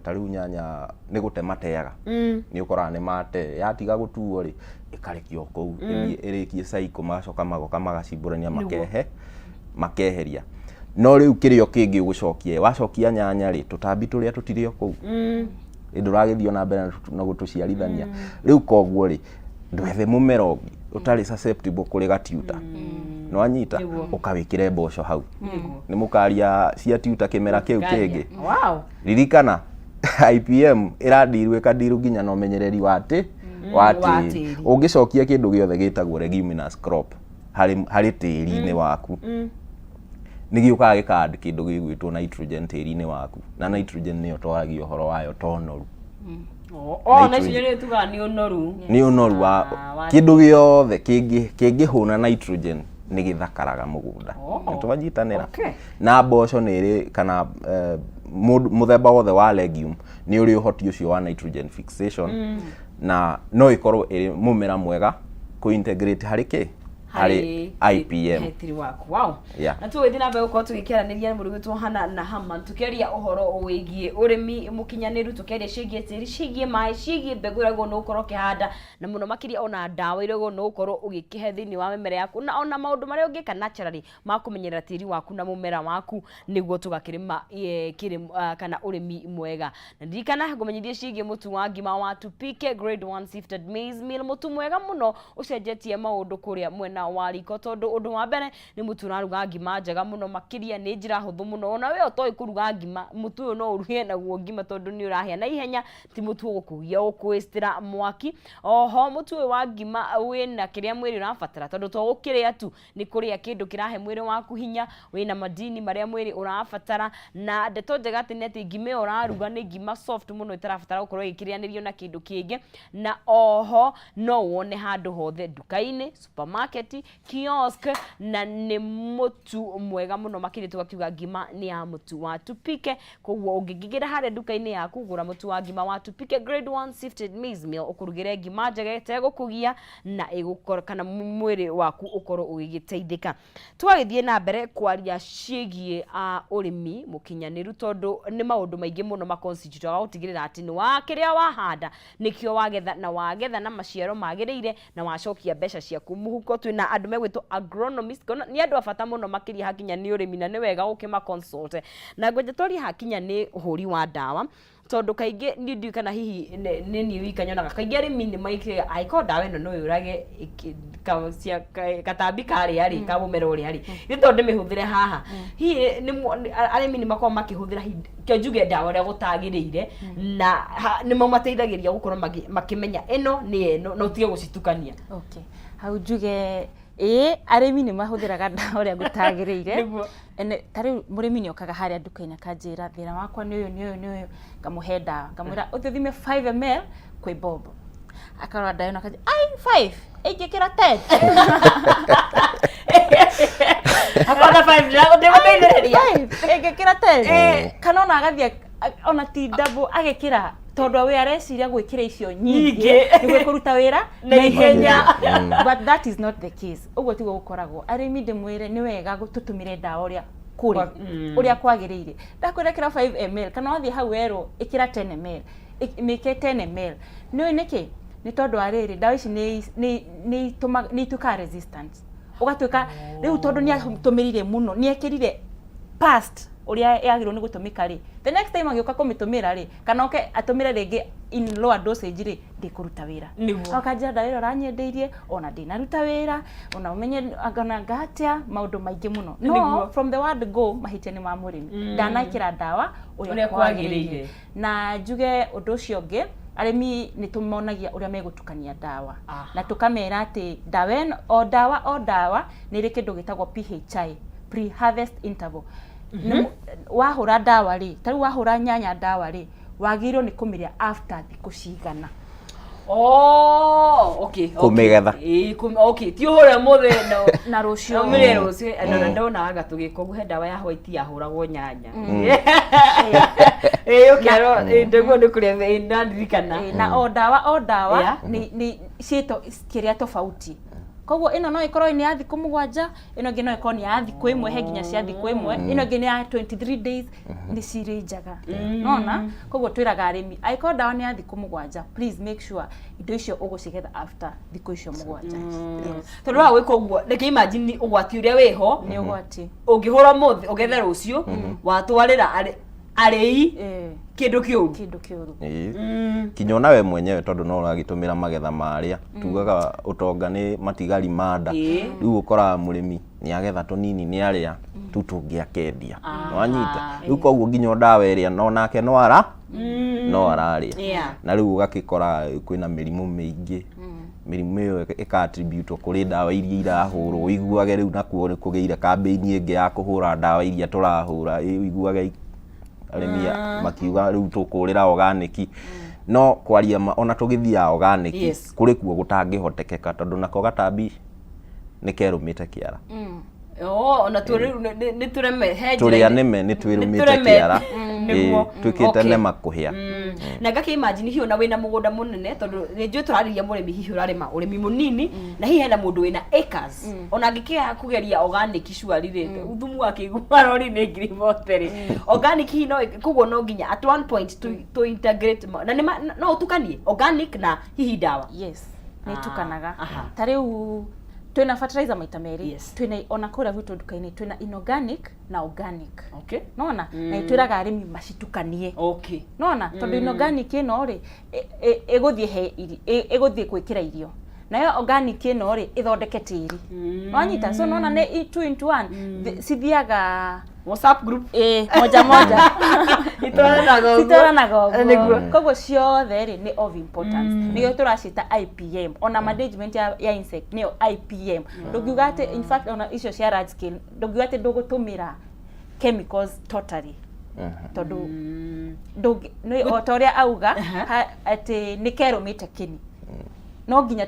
[SPEAKER 3] ta rĩu nyanya nĩ gũte mateaga. Nĩ ũkoraga nĩ mate, yatiga gũtuo rĩ, ĩkarekio kũu, ĩthiĩ ĩrĩkie cycle, magacoka magoka magacimbũrania makeheria. No rĩu kĩrĩa kĩngĩ ũgũcokia, wacokia nyanya rĩ, tũtambi tũrĩa tũtirĩ o kũu. Ndũragĩthiĩ na mbere na gũtũciarithania. Rĩu koguo rĩ, ndwethe mũmera ũngĩ ũtarĩ susceptible kũrĩ gatiuta. Nĩwanyita? Ũkawĩkĩre mboco hau. Nĩ mũkaria cia tuta kĩmera kĩu kĩngĩ.
[SPEAKER 1] Wow.
[SPEAKER 3] Ririkana IPM ĩrandirwo ĩkandirwo nginya na ũmenyereri wa tĩ wa tĩri. Ũngĩcokia kĩndũ gĩothe gĩtagwo leguminous crop harĩ tĩri-inĩ waku, nĩ gĩũkaga gĩka add kĩndũ gĩgwĩtwo nitrogen tĩri-inĩ waku, na nitrogen nĩyo twaragia ũhoro wayo ta ũnoru.
[SPEAKER 1] Nitrogen nĩyo tugaga nĩ ũnoru.
[SPEAKER 3] Nĩ ũnoru wa kĩndũ gĩothe kĩngĩhũna nitrogen nĩ gĩthakaraga mũgũnda. Nĩ twanyitanĩra. Na mboco nĩ ĩrĩ kana mũthemba wothe wa legume nĩ ũrĩ ũhoti ũcio wa nitrogen fixation, na no ĩkorwo ĩrĩ mũmera mwega kũ integrate harĩ kĩ? Harĩ IPM.
[SPEAKER 1] Harĩ waku. Wow.
[SPEAKER 3] Yeah.
[SPEAKER 1] Na tũgĩthiĩ na mbere gũkorwo tũgĩkĩaranĩria na mũrĩmi witũ Hannah na Haman, tũkĩaria ũhoro wĩgiĩ ũrĩmi mũkinyanĩru, tũkĩaria ciĩgiĩ tĩri, ciĩgiĩ maĩ, ciĩgiĩ mbegũ iria wagĩrĩirwo nĩ gũkorwo ũkĩhanda, na mũno makĩria ona ndawa iria wagĩrĩirwo nĩ gũkorwo ũgĩkĩhe thĩinĩ wa mĩmera yaku, na ona maũndũ marĩa ũngĩka naturally ma kũmenyerera tĩri waku na mũmera waku nĩguo tũgakĩrĩma kana ũrĩmi mwega. Na ndirikana ngũmenyithie ciĩgiĩ mũtu wa ngima wa Tupike Grade 1 Sifted Maize Meal, mũtu mwega mũno ũcenjetie maũndũ kũrĩa mwena wa riko, tondũ ũndũ wa mbere nĩ mũtu ũraruga ngima njega mũno makĩria, nĩ njĩra hũthũ mũno. Ona we ũtoĩ kũruga ngima, mũtu ũyũ no ũruge naguo ngima tondũ nĩ ũrahĩa na ihenya, ti mũtu ũgũkũgia ũgũkwĩstĩra mwaki. Oho mũtu ũyũ wa ngima wĩna kĩrĩa mwĩrĩ ũrabatara, tondũ to gũkĩrĩa tu, nĩ kũrĩa kĩndũ kĩrahe mwĩrĩ waku hinya, wĩna madini marĩa mwĩrĩ ũrabatara. Na ndeto njega atĩ nĩ atĩ ngima ĩyo ũraruga nĩ ngima soft mũno ĩtarabatara gũkorwo ĩkĩrĩanĩrio na kĩndũ kĩngĩ. Na oho no wone handũ hothe, nduka-inĩ, supermarket, ngathĩti kiosk, na nĩ mũtu mwega mũno makĩria. Tũgakiuga ngima nĩ ya mũtu wa Tupike. Koguo ũngĩkĩingĩra harĩa nduka-inĩ yaku, gũra mũtu wa ngima wa Tupike Grade 1 Sifted Maize Meal, ũkũrugĩre ngima njega ĩtegũkũgia na ĩgũkorwo kana mwĩrĩ waku ũkorwo ũgĩgĩteithĩka. Tũgagĩthiĩ na mbere kwaria ciĩgiĩ ũrĩmi mũkinyanĩru, tondũ nĩ maũndũ maingĩ mũno ma constitute gũtigĩrĩra atĩ nĩ wa kĩrĩa wahanda nĩkĩo wagetha, na wagetha na maciaro magĩrĩire na wacokia mbeca ciaku mũhuko. Twĩna andũ megwĩtwo agronomist, nĩ andũ a bata mũno makĩria hakinya nĩ ũrĩmi, na nĩ wega gũkĩma consult. Na ngwenja twarie hakinya nĩ ũhũri wa ndawa, tondũ kaingĩ niĩ ndiũĩ kana hihi nĩ niĩ wika nyonaga kaingĩ arĩmi nĩ maikaga angĩkorwo ndawa ĩno no yũrage gatambi karĩa rĩ ka mũmera ũrĩa rĩ, nĩ tondũ ndĩmĩhũthĩre haha. Hihi arĩmi nĩ makoragwo makĩhũthĩra hihi kĩo njuge ndawa ũrĩa gũtagĩrĩire, na nĩmo mateithagĩrĩria gũkorwo makĩmenya ĩno nĩ ĩno na ũtige gũcitukania?
[SPEAKER 2] Okay, hau njuge ĩĩ, arĩmi nĩ mahũthĩraga ndawa ũrĩa gũtagĩrĩire. Ene ta rĩu mũrĩmi nĩ okaga harĩa nduka-inĩ akanjĩra, "Thĩna wakwa nĩ ũyũ, nĩ ũyũ, nĩ ũyũ." Ngamũhe ndawa, ngamwĩra, "Ũthiĩ ũthime 5 ml kwĩ bob." Akarora ndawa ĩno akanjĩra, "Ai, 5 ĩngĩkĩra 10."
[SPEAKER 1] Akona 5 ndĩgũteithĩrĩria.
[SPEAKER 2] 5 ĩngĩkĩra 10, kana ona agathiĩ ona ti double agĩkĩra, tondũ we areciria gwĩkĩra icio nyingĩ
[SPEAKER 1] Nyingĩ.
[SPEAKER 2] nĩguo kũruta wĩra
[SPEAKER 1] na ihenya.
[SPEAKER 2] But that is not the case. Ũguo tiguo gũkoragwo. Arĩmi, ndĩmwĩre nĩ wega tũtũmĩre ndawa ũrĩa kũrĩ ũrĩa kwagĩrĩire. Ndakwĩra ĩkĩra 5 ml, kana wathiĩ hau werwo ĩkĩra 10 ml, mĩke 10 ml. Nĩ ũĩ nĩkĩ? Nĩ tondũ wa rĩrĩ, ndawa ici nĩ ituĩkaga resistant, ũgatuĩka rĩu tondũ nĩ atũmĩrire mũno, nĩ ekĩrire past ũrĩa yagĩrĩirwo nĩ gũtũmĩka rĩ, the next time agĩũka kũmĩtũmĩra rĩ, kana oke atũmĩre rĩngĩ in lower dosage rĩ, ndĩkũruta wĩra. Akanjĩra, "Ndawa ĩrĩa ũranyendeirie ona ndĩnaruta wĩra, ona ũmenye ona ngatia maũndũ maingĩ mũno." No from the word go, mahĩtia nĩ ma mũrĩmi, ndanekĩra ndawa ũrĩa
[SPEAKER 1] ũrĩa
[SPEAKER 2] kwagĩrĩire.
[SPEAKER 1] Kwagĩrĩire.
[SPEAKER 2] Na njuge ũndũ ũcio ũngĩ, arĩmi nĩ tũmonagia ũrĩa megũtukania ndawa na tũkamera atĩ ndawa ĩno, o ndawa o ndawa nĩ ĩrĩ kĩndũ gĩtagwo PHI, pre-harvest interval. Wahũra ndawa rĩ, ta rĩu wahũra nyanya ndawa rĩ, wagĩrĩirwo nĩ kũmĩrĩa after thikũ cigana.
[SPEAKER 1] Oh, okay.
[SPEAKER 3] Kũmĩgetha.
[SPEAKER 1] Ĩĩ, okay, ti ũhũre mũthĩ no
[SPEAKER 2] na rũciũ.
[SPEAKER 1] Ũmĩrĩe rũciũ. Na ndonaga tũgĩka ũguo, he ndawa ya white yahũragwo nyanya. Ĩĩ, ũkerwo ĩĩ, ndĩguo nĩ kũrĩa, ĩĩ, ndaririkana.
[SPEAKER 2] Ĩĩ, na o ndawa o ndawa nĩ ciĩtwo kĩrĩa tofauti. Koguo ĩno no ĩkorwo nĩ ya thikũ 7, ĩno ĩngĩ no ĩkorwo nĩ ya thikũ 1, he nginya cia thikũ 1, ĩno ĩngĩ nĩ ya 23 days, nĩ cirĩ njaga nona. Koguo twĩraga arĩmi, angĩkorwo ndawa nĩ ya thikũ 7, please make sure indo icio ũgũcigetha after thikũ icio 7. Yes.
[SPEAKER 1] Tondũ wa gwĩka ũguo, reke imagine ũgwati ũrĩa wĩho.
[SPEAKER 2] Nĩ ũgwati.
[SPEAKER 1] Ũngĩhũra mũthĩ ũgethe rũciũ, watwarĩra arĩi kĩndũ kĩũru.
[SPEAKER 2] Kĩndũ kĩũru.
[SPEAKER 3] Ĩĩ. Kinya ona we mwenyewe, tondũ no ũragĩtũmĩra magetha marĩa tugaga ũtonga nĩ matigari ma nda. Rĩu ũkoraga mũrĩmi nĩ agetha tũnini, nĩ arĩa tu tũngĩ akendia, nĩwanyita? Rĩu koguo nginya o ndawa ĩrĩa no nake no ararĩa. Na rĩu ũgakĩkora kwĩna mĩrimũ mĩingĩ. Mĩrimũ ĩyo ĩka attribute kũrĩ ndawa iria irahũrwo. Ũiguage rĩu nakuo nĩ kũgĩire kambĩini ĩngĩ ya kũhũra ndawa iria tũrahũra. Ũiguage arĩmi makiuga, "Rĩu tũkũrĩra organic." No kwaria ma, ona tũgĩthiaga organic, kũrĩ kuo gũtangĩhotekeka, tondũ nako gatambi nĩ kerũmĩte kĩara.
[SPEAKER 1] Oh, ona tu rĩu nĩ tũreme he njĩra
[SPEAKER 3] tũrĩa nĩme nĩ twĩrũmĩte
[SPEAKER 1] nĩtũreme.
[SPEAKER 3] kĩara.
[SPEAKER 1] Nĩguo.
[SPEAKER 3] Ĩĩ, twĩkĩte nĩma kũhĩa.
[SPEAKER 1] Na ngakĩ imagine hihi ona wĩna mũgũnda mũnene, tondũ nĩ njũĩ tũrarĩria mũrĩmi hihi ũrarĩma ũrĩmi mũnini, na hihi hena mũndũ wĩna acres, ona angĩkĩaga kũgeria organic surely rĩ, thumu wa kĩguma rori nĩ 40,000 rĩ, organic hihi no. Koguo no nginya at one point to integrate na nĩ no ũtukanie organic na hihi ndawa.
[SPEAKER 2] Yes, nĩ itukanaga. Ta rĩu twĩna fertilizer maita merĩ. Twĩna ona kũrĩa gwitũ nduka-inĩ twĩna inorganic na organic. Nona na twĩraga arĩmi macitukanie. Nona tondũ inorganic ĩno rĩ, ĩgũthiĩ he ĩgũthiĩ gwĩkĩra irio, nayo organic ĩno rĩ, ĩthondeke tĩri. Wanyita? So nona nĩ two into one. Cithiaga
[SPEAKER 1] WhatsApp group.
[SPEAKER 2] Ĩ, moja moja.
[SPEAKER 1] Itwaranaga ũguo.
[SPEAKER 2] Citwaranaga ũguo. Koguo ciothe rĩ, nĩ of importance, nĩkĩo tũracita IPM. Ona management ya insect nĩyo IPM. Ndũngiuga atĩ, in fact, ona icio cia large scale, ndũngiuga atĩ ndũgũtũmĩra chemicals totally, tondũ o ta ũrĩa auga atĩ nĩ kerũmĩte kĩni. No nginya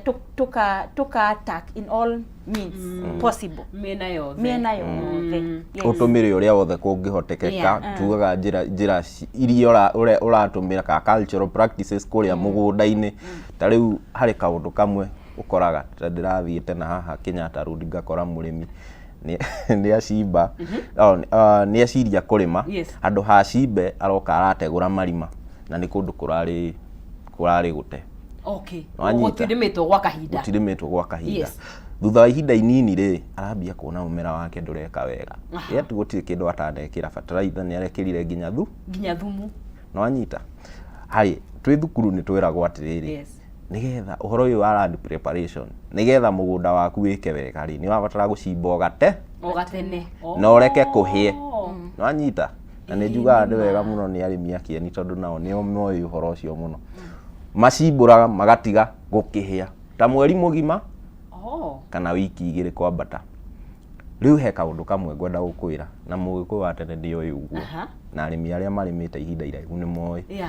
[SPEAKER 2] tũka attack in all means possible.
[SPEAKER 1] Mĩena yothe.
[SPEAKER 2] Mĩena yothe. Yes.
[SPEAKER 3] Ũtũmĩre ũrĩa wothe kũngĩhotekeka. Tugaga njĩra iria ũrĩa ũratũmĩra ka cultural practices kũrĩa mũgũnda-inĩ. Ta rĩu harĩ kaũndũ kamwe ũkoraga, ta ndĩrathiĩte na haha Kenyatta Road, ngakora mũrĩmi nĩ acimba, oh, nĩ aciria kũrĩma. Handũ ha cimbe, aroka arategũra marima, na nĩ kũndũ kũrarĩ gũte. Nĩwanyita?
[SPEAKER 1] Gũtirĩmĩtwo gwa kahinda.
[SPEAKER 3] Gũtirĩmĩtwo gwa kahinda. Thutha wa ihinda inini rĩ, arambia kuona mũmera wake ndũreka wega. Yet gũtirĩ kĩndũ atanekĩra, bataraitha nĩ arekĩrire, nginya thu
[SPEAKER 1] Nginya thumu.
[SPEAKER 3] Nĩwanyita? Harĩ twĩ thukuru nĩ twĩragwo atĩrĩrĩ, nĩgetha ũhoro ũyũ wa land preparation, nĩgetha mũgũnda waku wĩke wega rĩ, nĩ ũrabatara gũcimba ũgate
[SPEAKER 1] O gatene.
[SPEAKER 3] Na ũreke kũhĩe. Nĩwanyita? Na nĩ njugaga nĩ wega mũno nĩ arĩmi a kĩeni, tondũ nao nĩo moĩ ũhoro ũcio mũno. Macimbũraga magatiga gũkĩhĩa ta mweri mũgima kana wiki 2 kwambata. Rĩu he kaũndũ kamwe ngwenda gũkwĩra, na Mũgĩkũyũ wa tene ndĩoĩ ũguo, na arĩmi arĩa marĩmĩte ihinda iraihu nĩ moĩ.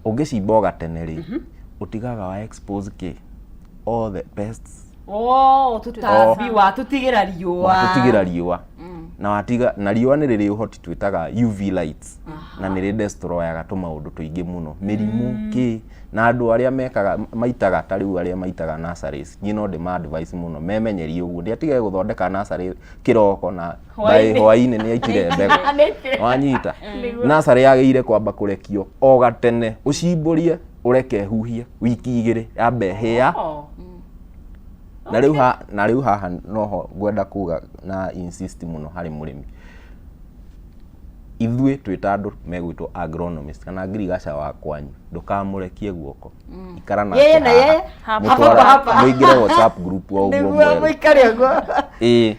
[SPEAKER 3] Ũngĩcimba ũgatene rĩ, ũtigaga wa expose kĩ? All the pests.
[SPEAKER 1] Oh, tũtambi wa tũtigĩra riũa.
[SPEAKER 3] Watũtigĩra riũa na watiga, na riũa nĩ rĩrĩ ũhoti twĩtaga UV lights, na nĩ rĩ destroyaga tũmaũndũ tũingĩ mũno, mĩrimũ kĩ, na andũ arĩa mekaga maitaga, ta rĩu arĩa maitaga nurseries, niĩ no ndĩma advice mũno memenyerie ũguo, ndiatige gũthondeka nursery kĩroko na
[SPEAKER 1] Hwaĩ-inĩ.
[SPEAKER 3] by hwaĩ-inĩ nĩ aitire mbegũ.
[SPEAKER 1] Nĩ
[SPEAKER 3] Wanyita? Nursery yagĩrĩire kwamba kũrekio o gatene, ũcimbũrie, ũreke huhie wiki 2, yambe hĩa. Na rĩu haha noho ngwenda kuga na insist mũno harĩ mũrĩmi. Ithuĩ twĩ ta andũ megwĩtwo agronomist kana ngirigaca wa kwanyu, ndũkamũrekie guoko, ikara nake
[SPEAKER 1] Yeye na
[SPEAKER 3] haha.
[SPEAKER 1] yeye.
[SPEAKER 2] Hapa
[SPEAKER 1] kwa hapa.
[SPEAKER 3] Mũingĩre WhatsApp group o ũguo
[SPEAKER 1] Nĩguo
[SPEAKER 3] mwerũ.
[SPEAKER 1] mũikare ũguo.
[SPEAKER 3] Ĩĩ,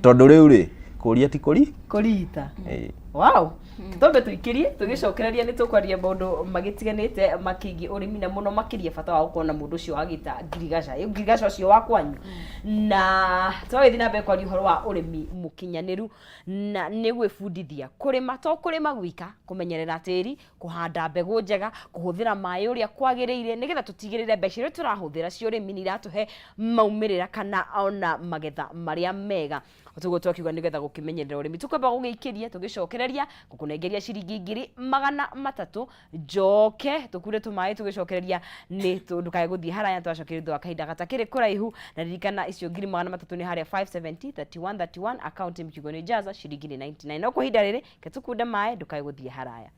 [SPEAKER 3] tondũ rĩu rĩ, kũria ti kũri.
[SPEAKER 1] Kũrita.
[SPEAKER 3] Ĩĩ.
[SPEAKER 1] Wow. Twambe tũikĩrie, tũgĩcokereria nĩ tũkwaria maũndũ magĩtiganĩte makĩgiĩ ũrĩmi, na mũno makĩria bata wa gũkorwo na mũndũ ũcio wagĩta ngirigaca, ngirigaca ũcio wa kwanyu. Na twagĩthiĩ na mbere kwaria ũhoro wa ũrĩmi mũkinyanĩru, na nĩ gwĩbundithia kũrĩma, to kũrĩma gwika, kũmenyerera tĩri, kũhanda mbegũ njega, kũhũthĩra maĩ ũrĩa kwagĩrĩire, nĩgetha tũtigĩrĩre mbeca iria tũrahũthĩra cia ũrĩmi nĩ iratũhe maumĩrĩra kana ona magetha marĩa mega. Tuguo twakiuga nĩgetha gũkĩmenyerera ũrĩmi. Tũkwamba gũgĩikĩria, tũgĩcokereria gũkũnengeria ciringi 300,000. Njoke tũkure tũmaĩ, tũgĩcokereria nĩ ndũkae gũthiĩ haraya. Twacokeria thutha wa kahinda gatakĩrĩ kũraihu. Na ririkana icio 300,000 nĩ harĩa 570 31 31, account mkiugo nĩ jaza, ciringi nĩ 99. No kwa ihinda rĩrĩ, ke tũkunde maĩ, ndũkae gũthiĩ haraya.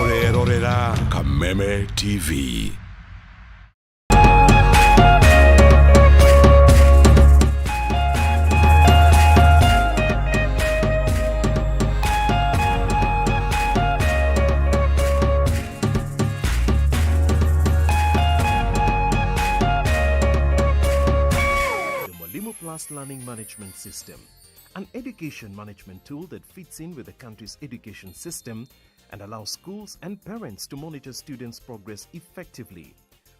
[SPEAKER 4] Ũrerorera Kameme TV.
[SPEAKER 5] The Mwalimu Plus Learning Management System, an education management tool that fits in with the country's education system and allows schools and parents to monitor students' progress effectively.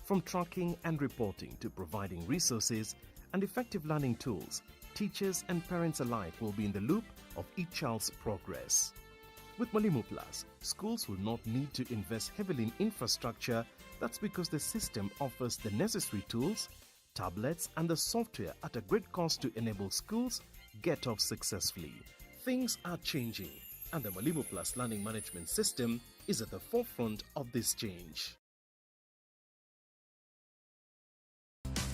[SPEAKER 5] From tracking and reporting to providing resources and effective learning tools, teachers and parents alike will be in the loop of each child's progress. With Mwalimu Plus, schools will not need to invest heavily in infrastructure. That's because the system offers the necessary tools, tablets, and the software at a great cost to enable schools get off successfully. Things are changing, and the Mwalimu Plus Learning Management System is at the forefront of this change.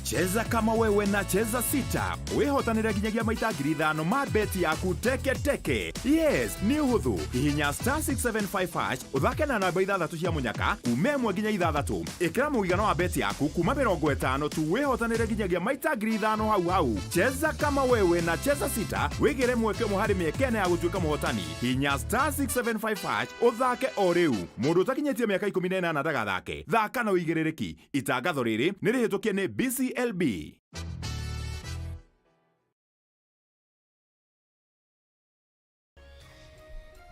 [SPEAKER 4] Cheza kama wewe na Cheza Sita, wĩhotanĩre nginyagia maita 5,000 ma beti yaku teke teke. Yes, nĩ ũhũthũ. Hihinya *675# ũthake na namba ithathatũ cia mũnyaka kuma 1 nginya 6. Ĩkĩra mũigana wa beti yaku kuma 50 tu, wĩhotanĩre nginyagia maita 5,000 hau hau. Cheza kama wewe na Cheza Sita, wĩgĩre mweke ũmwe harĩ mĩeke 4 ya gũtuĩka mũhotani. Hihinya *675# ũthake o rĩu. Mũndũ ũtakinyĩtie mĩaka 18 ndagathake. Thaka na ũigĩrĩrĩki. Itangatho rĩrĩ nĩ rĩhĩtũkie nĩ BCLB.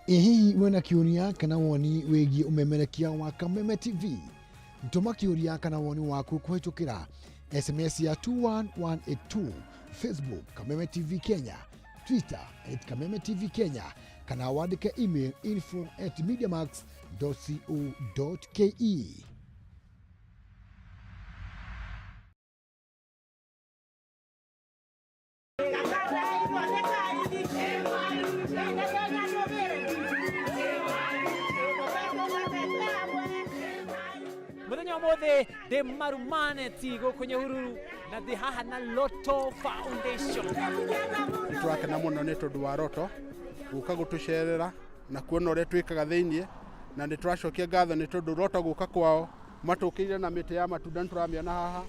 [SPEAKER 6] Ĩ hihi wĩna kĩũria kana woni wĩgiĩ ũmemerekia wa Kameme TV? Tũma kĩũria kana woni waku kũhĩtũkĩra SMS ya 21182, Facebook Kameme TV Kenya. Twitter at Kameme TV Kenya kana wandĩke email info at mediamax co ke.
[SPEAKER 7] Muthenya umuthi ndi Marumaneti guku Nyahururu na ndi haha na Lotto Foundation.
[SPEAKER 8] Nĩ tũrakena mũno nĩ tondũ wa Roto gũka gũtũcerera na kuona ũrĩa twĩkaga thĩiniĩ, na nĩ tũracokia ngatho nĩ tondũ Roto gũka kwao matũkĩire na mĩtĩ ya matunda, nĩ tũramĩona haha,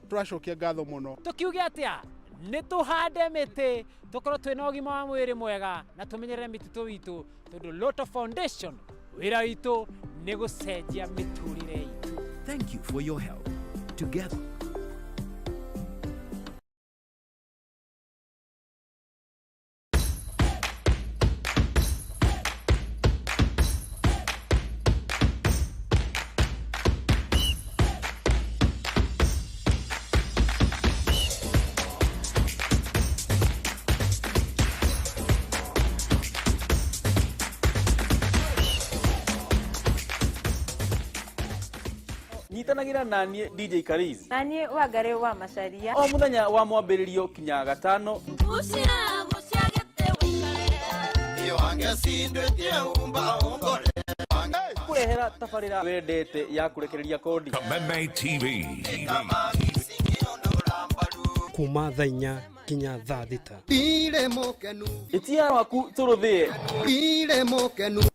[SPEAKER 8] tũracokia ngatho mũno.
[SPEAKER 7] Tukiuge atia? Nĩ tũhande mĩtĩ, tũkorwo twĩna ũgima wa mwĩrĩ mwega na tũmenyerere mĩtitũ witũ, tondũ Lotto Foundation wĩra witũ nĩ gũcenjia mĩtũrĩre itũ.
[SPEAKER 4] Thank you for your help. Together,
[SPEAKER 9] Nyitanagĩra naniĩ DJ Kariz
[SPEAKER 2] Na niĩ Wangarĩ wa Macaria.
[SPEAKER 9] O mũthenya wa mwambĩrĩrio kinya gatano. Kũrehera tabarĩra wendete ya kũrekereria kodi.
[SPEAKER 4] Kameme TV.
[SPEAKER 10] Kuma thaa 4 nginya thaa 6.
[SPEAKER 9] Ĩtia waku tũrũthĩe.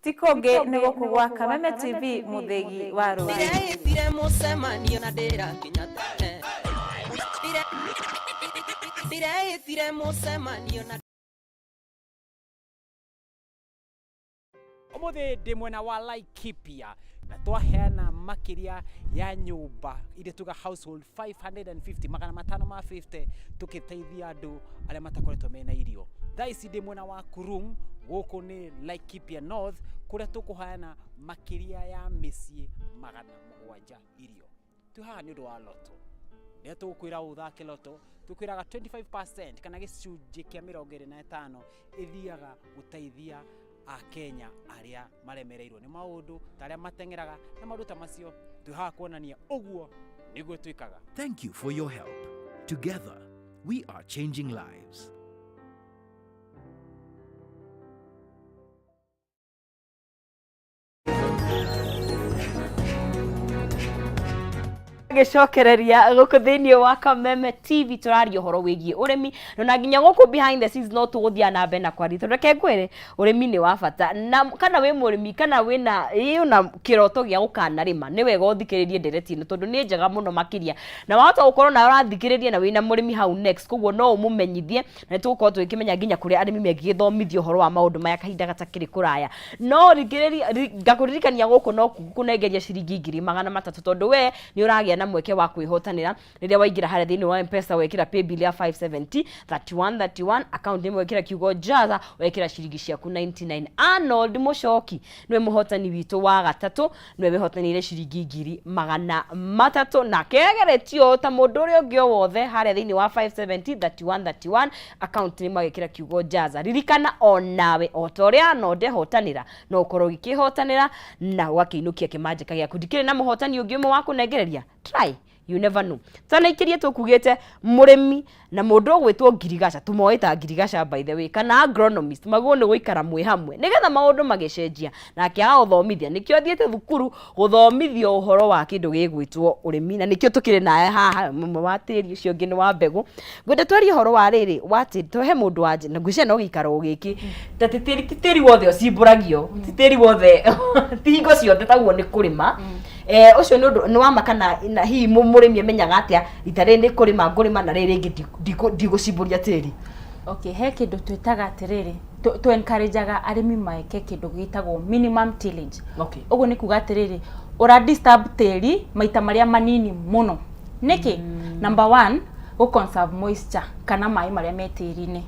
[SPEAKER 2] Ti kũngĩ nĩ gũkũ gwa Kameme TV, mũthĩgi wa rũrĩrĩ.
[SPEAKER 11] Ndĩreĩtire mũcemanio na ndĩrakinya tene. Ndĩreĩtire mũcemanio na
[SPEAKER 7] Umuthi ndi mwena wa Laikipia na twaheana makiria ya nyumba iria tuga household 550, 550, tukiteithia andu aria matakoretwo mena irio. Thaa ici ndi mwena wa Kurung, guku ni Laikipia North, kuria tukuheana makiria ya mĩciĩ 700 irio. Twĩ haha nĩ ũndũ wa Lotto. Rĩrĩa tũgũkwĩra ũthake Lotto, tũkwĩraga 25% kana gĩcunjĩ kĩa 25 ĩthiaga gũteithia Akenya arĩa maremereirwo nĩ maũndũ ta arĩa mateng'eraga na maũndũ ta macio. Twĩ haha kuonania ũguo nĩguo twĩkaga.
[SPEAKER 4] Thank you for your help. Together, we are changing lives.
[SPEAKER 1] Gĩcokereria gũkũ thĩinĩ wa Kameme TV, tũraria ũhoro wĩgiĩ ũrĩmi na nginya gũkũ behind the scenes no tũgũthiĩ na mbere na kwaria, tondũ reke ngwĩre, ũrĩmi nĩ wa bata. Na kana wĩ mũrĩmi kana wĩna kĩroto gĩa gũkanarĩma, nĩ wega ũthikĩrĩrie ndereti ĩno, tondũ nĩ njega mũno makĩria. Na wahota gũkorwo nawe ũrathikĩrĩria na wĩna mũrĩmi hau next, koguo no ũmũmenyithie, na nĩ tũgũkorwo tũgĩkĩmenya nginya kũrĩa arĩmi mangĩgĩthomithio ũhoro wa maũndũ maya kahinda gatakĩrĩ kũraya. No rĩngĩrĩria ngakũririkania, gũkũ no kũnengeria ciringi 300,000, tondũ we nĩ ũragĩa na mweke wa kwĩhotanĩra rĩrĩa waingĩra harĩa thĩinĩ wa M-Pesa, wekĩra paybill ya 570 31 31, account name wekĩra kiugo Jaza, wekĩra ciringi ciaku 99. Arnold Mũcoki nĩwe mũhotani witũ wa gatatũ, nĩwe wĩhotanĩire ciringi 300,000, nake ageretio ta mũndũ ũrĩa ũngĩ o wothe harĩa thĩinĩ wa 570 31 31, account name agĩkĩra kiugo Jaza. Ririkana onawe o ta ũrĩa Arnold ehotanĩra, no ũkorwo ũgĩkĩhotanĩra na ũgakĩinũkia kĩmanjĩka gĩaku. Ndikĩrĩ na mũhotani ũngĩ ũmwe wa kũnengereria. Try, you never know. Tanaikĩrie tũkugĩte mũrĩmi na mũndũ ũgwĩtwo ngirigaca, tũmoĩ ta ngirigaca by the way, kana agronomist, maguo nĩ gũikara mwĩ hamwe nĩgetha maũndũ magĩcenjia, nake agagũthomithia. Nĩkĩo athiĩte thukuru gũthomithio ũhoro wa kĩndũ gĩgwĩtwo ũrĩmi, na nĩkĩo tũkĩrĩ naye haha, mũmwe wa tĩri, ũcio ũngĩ nĩ wa mbegũ. Ngwenda twarie ũhoro wa rĩrĩ wa tĩri, tũhe mũndũ wa na ngwĩciria no gĩikaro gĩkĩ ta ti tĩri, ti tĩri wothe ũcimbũragio, ti tĩri wothe, ti hingo ciothe taguo nĩ kũrĩma. Ũcio nĩ ũndũ nĩ wa ma kana na hihi mũrĩmi amenyaga atĩa rita rĩrĩ nĩ kũrĩma ngũrĩma na rĩrĩ rĩngĩ ndigũcimbũria tĩri?
[SPEAKER 2] Okay, he kĩndũ twĩtaga atĩrĩrĩ, tũ encourageaga arĩmi meke kĩndũ gĩtagwo minimum tillage. Ũguo nĩ kuga atĩrĩrĩ, ũra disturb tĩri maita marĩa manini mũno. Nĩkĩ? Number one, gũ conserve moisture kana maĩ marĩa me tĩri-inĩ.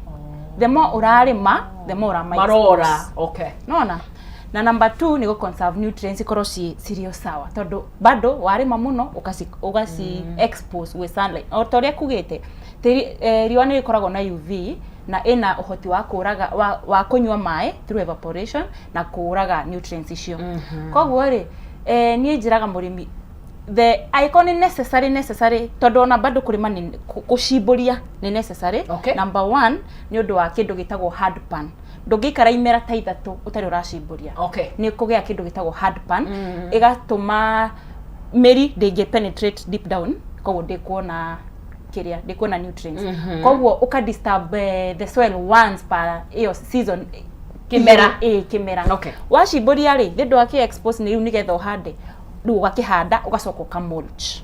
[SPEAKER 2] The more ũrarĩma, the more ũrama
[SPEAKER 1] Marora.
[SPEAKER 2] expose. Nona na number two nĩ gũ conserve nutrients ikorwo ci cirĩ o sawa, tondũ bado warĩma mũno ũgaci expose gwĩ sunlight, o ta ũrĩa kugĩte tĩri, riũa nĩ rĩkoragwo na UV Na ĩna ũhoti wa kũraga wa kũnyua maĩ through evaporation na kũraga nutrients icio. Koguo rĩ, niĩ njĩraga mũrĩmi the angĩkorwo nĩ necessary necessary, tondũ ona bado kũrĩma nĩ gũcimbũria nĩ necessary. Number one, nĩ ũndũ wa kĩndũ gĩtagwo hard pan. Ndũngĩikara imera ta 3 ũtarĩ ũracimbũria. Nĩ kũgĩa kĩndũ gĩtagwo hard pan, ĩgatũma mĩri ndĩngĩ penetrate deep down, koguo ndĩkuona kĩrĩa, ndĩkuona nutrients. Koguo ũka disturb the soil once per ĩyo season.
[SPEAKER 1] Kĩmera.
[SPEAKER 2] Ĩ kĩmera. Wacimbũria rĩ, nĩ ũndũ wa kĩ expose nĩ rĩu nĩgetha ũhande, rĩu ũgakĩhanda, ũgacoka ũka mulch.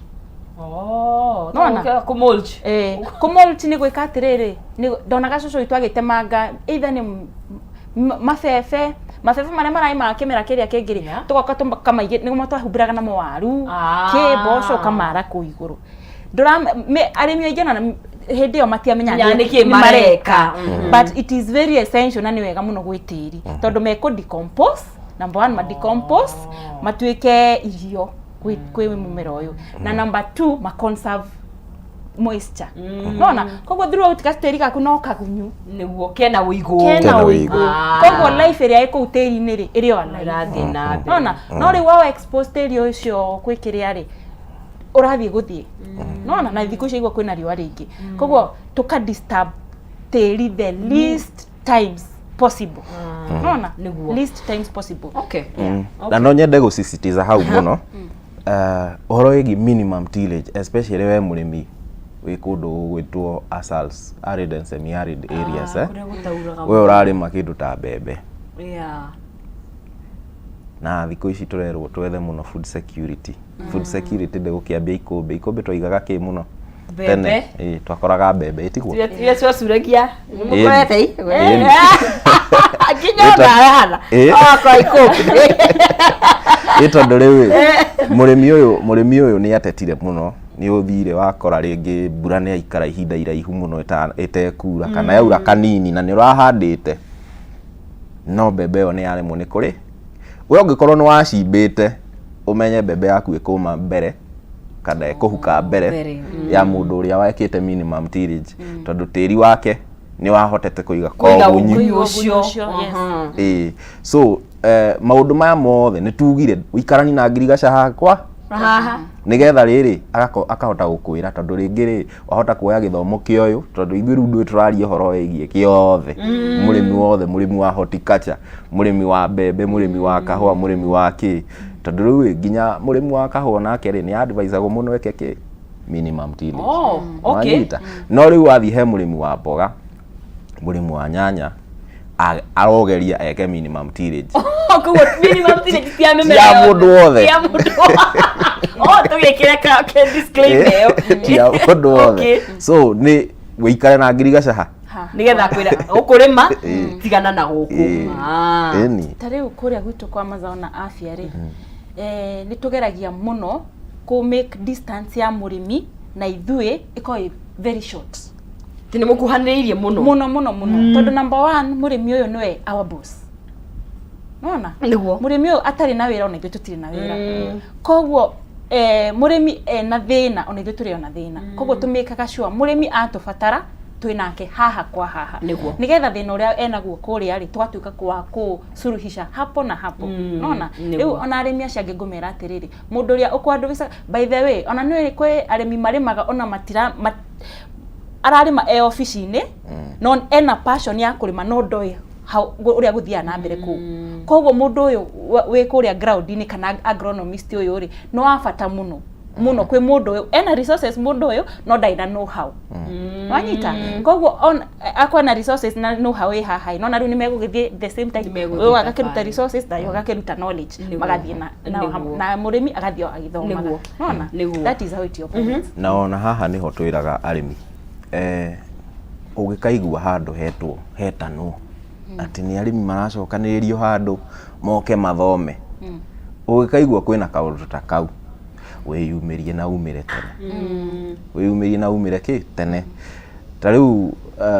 [SPEAKER 1] Oh,
[SPEAKER 2] Nona?
[SPEAKER 1] kũ mulch.
[SPEAKER 2] Eh, kũ mulch nĩ gwĩka atĩrĩrĩ, nĩ ndonaga cũcũ witũ agĩtemanga either nĩ mabebe, mabebe marĩa mararĩ ma kĩmera kĩrĩa kĩngĩ rĩ, tũgoka tũkamaigĩ nĩmo twahumbĩraga namo waru, kĩ mboco, ũkamara kũu igũrũ. Ndũra arĩmi aingĩ ona hĩndĩ ĩyo matiamenyaga
[SPEAKER 1] Nya nĩkĩ
[SPEAKER 2] nĩ
[SPEAKER 1] mareka.
[SPEAKER 2] But it is very essential na nĩ wega mũno gwĩ tĩri, tondũ mekũ decompose, number one, ma decompose matuĩke irio kwĩ mũmera ũyũ, na number two, ma conserve moisture. Nona koguo throughout gatĩri gaku no kagunyu.
[SPEAKER 1] Nĩguo kena ũigũ.
[SPEAKER 2] Kena
[SPEAKER 3] Kena
[SPEAKER 2] ũigũ.
[SPEAKER 3] ũigũ.
[SPEAKER 2] Koguo life ĩrĩa ĩ kũu tĩri-inĩ rĩ, ĩrĩ o alive.
[SPEAKER 1] Ĩrathiĩ na mbere.
[SPEAKER 2] Nona no rĩu wa expose tĩri ũcio kwĩ kĩrĩa rĩ, ũrathiĩ gũthiĩ nona na thikũ icio igua kwĩna riũa rĩingĩ, koguo tũka disturb tĩri the least times possible, nona.
[SPEAKER 1] Nĩguo.
[SPEAKER 2] Least times possible.
[SPEAKER 3] Na no nyende gũsisitiza hau mũno ũhoro wĩgiĩ minimum tillage, especially we mũrĩmi wĩ kũndũ gũgwĩtwo ASALs, arid and semi arid areas, eh?
[SPEAKER 1] Kũrĩa gũtauraga.
[SPEAKER 3] We ũrarĩma kĩndũ ta mbembe na thikũ ici tũrerwo twethe mũno food security. Food security ndĩgũkĩambia ikũmbĩ. Ikũmbĩ twaigaga kĩ mũno?
[SPEAKER 1] Mbembe.
[SPEAKER 3] Tene ĩ, twakoraga mbembe ĩtiguo.
[SPEAKER 1] Iria ciacuragia nĩmũkorete i
[SPEAKER 3] Ĩni.
[SPEAKER 1] nginya ona hana wakwa ikũmbĩ.
[SPEAKER 3] Ĩ tondũ rĩu ĩ, mũrĩmi ũyũ nĩ atetire mũno, nĩ ũthire wakora rĩngĩ mbura nĩ yaikara ihinda iraihu mũno ĩtekura, kana yaura kanini na nĩ ũrahandĩte, no mbembe ĩyo nĩ yaremwo nĩ kũrĩ. We ũngĩkorwo nĩ wacimbĩte, ũmenye mbembe yaku ĩkũma mbere kana ĩkũhuka mbere
[SPEAKER 1] mbere,
[SPEAKER 3] ya mũndũ ũrĩa wekĩte minimum tillage, tondũ tĩri wake nĩ wahotete kũiga
[SPEAKER 1] kũiga
[SPEAKER 3] kogunyu.
[SPEAKER 1] ũgunyu ũcio.
[SPEAKER 2] Ũcio, yes.
[SPEAKER 3] Ĩĩ, so maũndũ maya mothe nĩ tugire ũikarani na ngirigaca hakwa
[SPEAKER 1] haha
[SPEAKER 3] nigetha rĩrĩ akahota gũkwĩra, tondũ rĩngĩ rĩ wahota kuoya gĩthomo kĩa ũyũ, tondũ ithuĩ rĩu ndũĩ tũraria ũhoro wĩgiĩ kĩothe, mũrĩmi wothe, mũrĩmi wa horticulture, mũrĩmi wa mbembe, mũrĩmi wa kahũa, mũrĩmi wa kĩ, tondũ rĩu ĩ, nginya mũrĩmi wa kahũa nake rĩ, nĩ advisagwo mũno eke kĩ minimum tillage.
[SPEAKER 1] Oh, okay.
[SPEAKER 3] Wanyita? No rĩu wathiĩ he mũrĩmi wa mboga, mũrĩmi wa nyanya, arogeria eke minimum tillage.
[SPEAKER 1] Koguo minimum tillage ti ya mĩmera
[SPEAKER 3] Ti ya
[SPEAKER 1] yothe.
[SPEAKER 3] Mũndũ wothe.
[SPEAKER 1] Ti ya mũndũ. Oh, tũgĩkĩre ka disclaimer ĩyo.
[SPEAKER 3] Ti ya mũndũ wothe. So nĩ wĩikare na ngirigaca ha
[SPEAKER 1] Nĩgetha kwĩra ũkũrĩma tigana na gũkũ.
[SPEAKER 3] Ĩĩ. Ĩni.
[SPEAKER 2] Ta rĩu kũrĩa gwitũ kwa Mazao na Afya rĩ, nĩ tũgeragia mũno kũ make distance ya mũrĩmi na ithuĩ ĩkorwo ĩ very short.
[SPEAKER 1] Ti nĩ mũkuhanĩrĩirie mũno.
[SPEAKER 2] Mũno mũno mũno, tondũ number one, mũrĩmi ũyũ nĩwe our boss, nona. Mũrĩmi ũyũ atarĩ na wĩra, ona ithuĩ tũtirĩ na wĩra. Koguo mũrĩmi ena thĩna, ona ithuĩ tũrĩ ona thĩna. Koguo tũmĩkaga sure mũrĩmi atũbatara, twĩ nake haha kwa haha, nĩgetha thĩna ũrĩa enaguo kũrĩa rĩ, tũgatuĩka wa kũsuluhisha hapo na hapo, nona. Rĩu ona arĩmi acio angĩ ngũmera atĩrĩrĩ, mũndũ ũrĩa ũkwandũgĩca, by the way, ona nĩ kwĩ arĩmi marĩmaga ona matira ararĩma e obici-inĩ, no ena passion ya kũrĩma, no ndoĩ ũrĩa gũthiaga na mbere kũu. Koguo mũndũ ũyũ wĩ kũrĩa ground-inĩ kana agronomist ũyũ rĩ, nĩ wa bata mũno mũno kwĩ mũndũ ũyũ ena resources. Mũndũ ũyũ no ndarĩ na know how, wanyita? Koguo akorwo na resources na know how ĩ haha ĩ, nona rĩu nĩ megũgĩthiĩ the same time.
[SPEAKER 1] Nĩmegũthiĩ
[SPEAKER 2] Ũyũ agakĩruta
[SPEAKER 1] thabarĩ.
[SPEAKER 2] resources na ũyũ agakĩruta knowledge, magathiĩ na na mũrĩmi agathiĩ o agĩthomaga. Nona that is how it operates.
[SPEAKER 3] Na ona haha nĩho twĩraga arĩmi, ũgĩkaigua handũ hetwo hetanwo atĩ nĩ arĩmi maracokanĩrĩrio handũ moke mathome, ũgĩkaigua kwĩna kaũndũ ta kau, wĩyumĩrie na umĩre tene, wĩyumĩrie na umĩre kĩ tene. Ta rĩu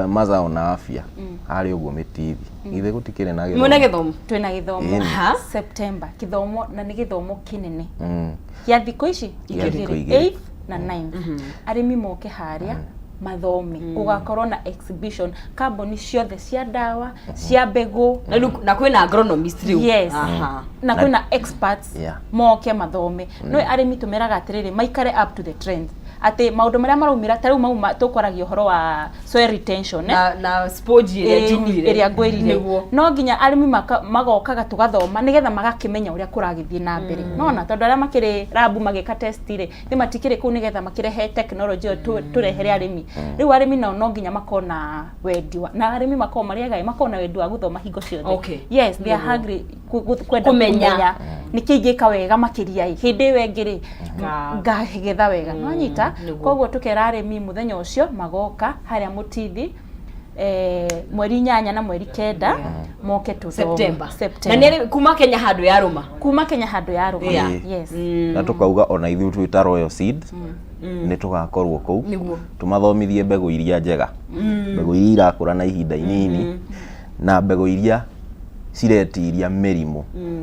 [SPEAKER 3] Mazao na Afya harĩa ũguo mĩtithi, githĩ gũtikĩrĩ na
[SPEAKER 1] Mwĩna gĩthomo?
[SPEAKER 2] Twĩna gĩthomo.
[SPEAKER 3] Ĩni.
[SPEAKER 2] September kĩthomo, na nĩ gĩthomo kĩnene gĩa thikũ ici
[SPEAKER 3] Gĩa thikũ
[SPEAKER 2] 2,
[SPEAKER 3] 2.
[SPEAKER 2] 8 na 9. Arĩmi moke harĩa. Mathome gũgakorwo na exhibition, kambuni ciothe cia ndawa, cia mbegũ.
[SPEAKER 1] Na rĩu na kwĩna agronomist rĩu.
[SPEAKER 2] Yes. Na kwĩna experts moke mathome. No arĩmi tũmeraga atĩrĩrĩ, maikare up to the trend, atĩ maũndũ marĩa maraumĩra ta rĩu mau tũkwaragia ũhoro wa soil retention, eh?
[SPEAKER 1] Na sponge ĩrĩa njugire.
[SPEAKER 2] Ĩrĩa ngwĩrire. No nginya arĩmi magokaga tũgathoma nĩgetha magakĩmenya ũrĩa kũragĩthiĩ na mbere. Nona tondũ arĩa makĩrĩ lab magĩka test rĩ, nĩ matikĩrĩ kũu nĩgetha makĩrehe technology ĩyo tũrehere arĩmi. Rĩu arĩmi nao no nginya makorwo na wendi wa, na arĩmi makorwo marĩ ega, makorwo na wendi wa gũthoma hingo ciothe. Yes, they are hungry kwenda
[SPEAKER 1] Kũmenya.
[SPEAKER 2] Kũmenya nĩkĩ ingĩka wega makĩria ĩ hĩndĩ ĩyo ĩngĩ rĩ ngagetha wega, nwanyita? Koguo tũkera arĩmi mũthenya ũcio magoka harĩa Mũtithi, mweri 8 na mweri 9, moke tũthome.
[SPEAKER 1] September. Na
[SPEAKER 2] September.
[SPEAKER 1] nĩ kuma Kenya handũ ya rũma.
[SPEAKER 2] Kuma Kenya handũ ya rũma. Yes.
[SPEAKER 3] Na tũkauga ona ithuĩ twĩ ta Royal Seed nĩ tũgakorwo kũu tũmathomithie mbegũ iria njega, mbegũ iria irakũra na ihinda inini na mbegũ iria ciretiria mĩrimũ,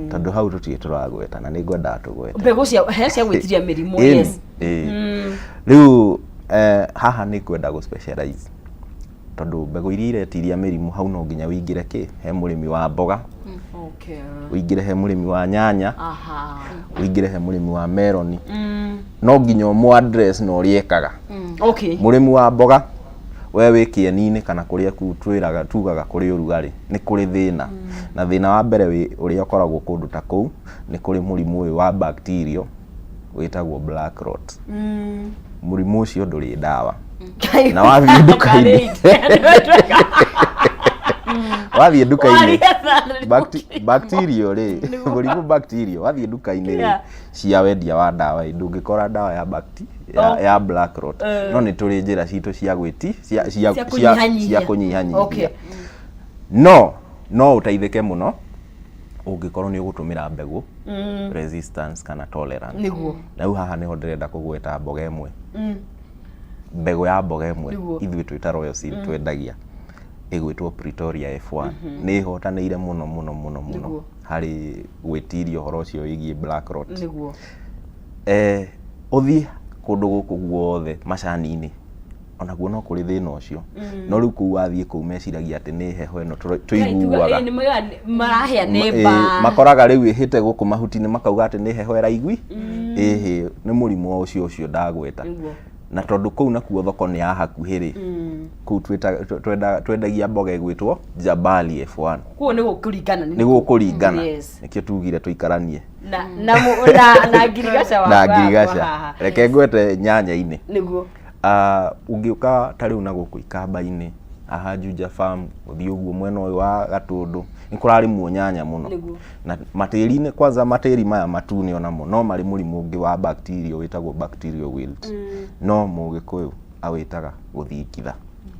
[SPEAKER 3] tondũ hau tũtirĩ tũragweta na nĩ ngwendaga tũgwete.
[SPEAKER 1] Mbegũ cia he cia gwĩtiria mĩrimũ.
[SPEAKER 3] Ĩni, ĩĩ. Rĩu haha nĩ ngwenda gũ specialize tondũ mbegũ iria iretiria mĩrimũ, hau no nginya wĩingĩre kĩ he mũrĩmi wa mboga, ũingĩre he mũrĩmi wa nyanya, ũingĩre he mũrĩmi wa meroni. No nginya ũmũ address na ũrĩa ekaga. Mũrĩmi wa mboga, we wĩ kĩeni-inĩ kana kũrĩa kũu twĩraga tugaga kũrĩ ũrugarĩ, nĩ kũrĩ thĩna. Na thĩna wa mbere wĩ ũrĩa ũkoragwo kũndũ ta kũu, nĩ kũrĩ mũrimũ ũyũ wa bacteria wĩtagwo black rot. Mũrimũ ũcio ndũrĩ ndawa, na wathiĩ nduka-inĩ bacteria rĩ, mũrimũ bacteria, wathiĩ nduka-inĩ rĩ cia wendia wa ndawa ĩ, ndũngĩkora ndawa ya ya black rot. No nĩ tũrĩ njĩra citũ cia gwĩti cia
[SPEAKER 1] Cia kũnyihanyihia.
[SPEAKER 3] Cia kũnyihanyihia. No ũteithĩke mũno ũngĩkorwo nĩ ũgũtũmĩra mbegũ resistance kana tolerant. Na rĩu haha nĩho ndĩrenda kũgweta mboga ĩmwe, mbegũ ya mboga ĩmwe ithuĩ twĩ ta Royal Seed twendagia, ĩgwĩtwo Pretoria F1. Nĩ ĩhotanĩire mũno mũno mũno mũno harĩ gwĩtiria ũhoro ũcio wĩgiĩ black rot. Ũthiĩ kũndũ gũkũ guothe macani-inĩ, onaguo no kũrĩ thĩna ũcio, no rĩu kũu wathiĩ kũu meciragia atĩ nĩ heho ĩno tũiguaga.
[SPEAKER 1] Ĩĩ, nĩ moigaga marahĩa nĩ mbaa.
[SPEAKER 3] Makoraga rĩu ĩhĩte gũkũ mahuti-inĩ, makauga atĩ nĩ heho ĩraigui. Ĩhĩ, nĩ mũrimũ ũcio ndagweta. Na tondũ kũu nakuo thoko nĩ ya hakuhĩ rĩ, kũu twendagia mboga ĩgwĩtwo Jabali F1.
[SPEAKER 1] Koguo nĩ gũkũringana.
[SPEAKER 3] Nĩ gũkũringana. Nĩkĩo tugire tũikaranie
[SPEAKER 1] Na ngirigaca
[SPEAKER 3] na
[SPEAKER 1] wakwa
[SPEAKER 3] ngirigaca.
[SPEAKER 1] Haha.
[SPEAKER 3] Reke ngwete nyanya-inĩ. Ũngĩũka ta rĩu na gũkũ ikamba-inĩ haha Juja Farm, ũthiĩ ũguo mwena ũyũ wa Gatũndũ, nĩ kũrarĩmwo nyanya mũno. Na matĩri-inĩ, kwanza matĩri maya matune, onamo no marĩ mũrimũ ũngĩ wa bacteria wĩtagwo bacterial wilt, no Mũgĩkũyũ awĩtaga gũthingitha.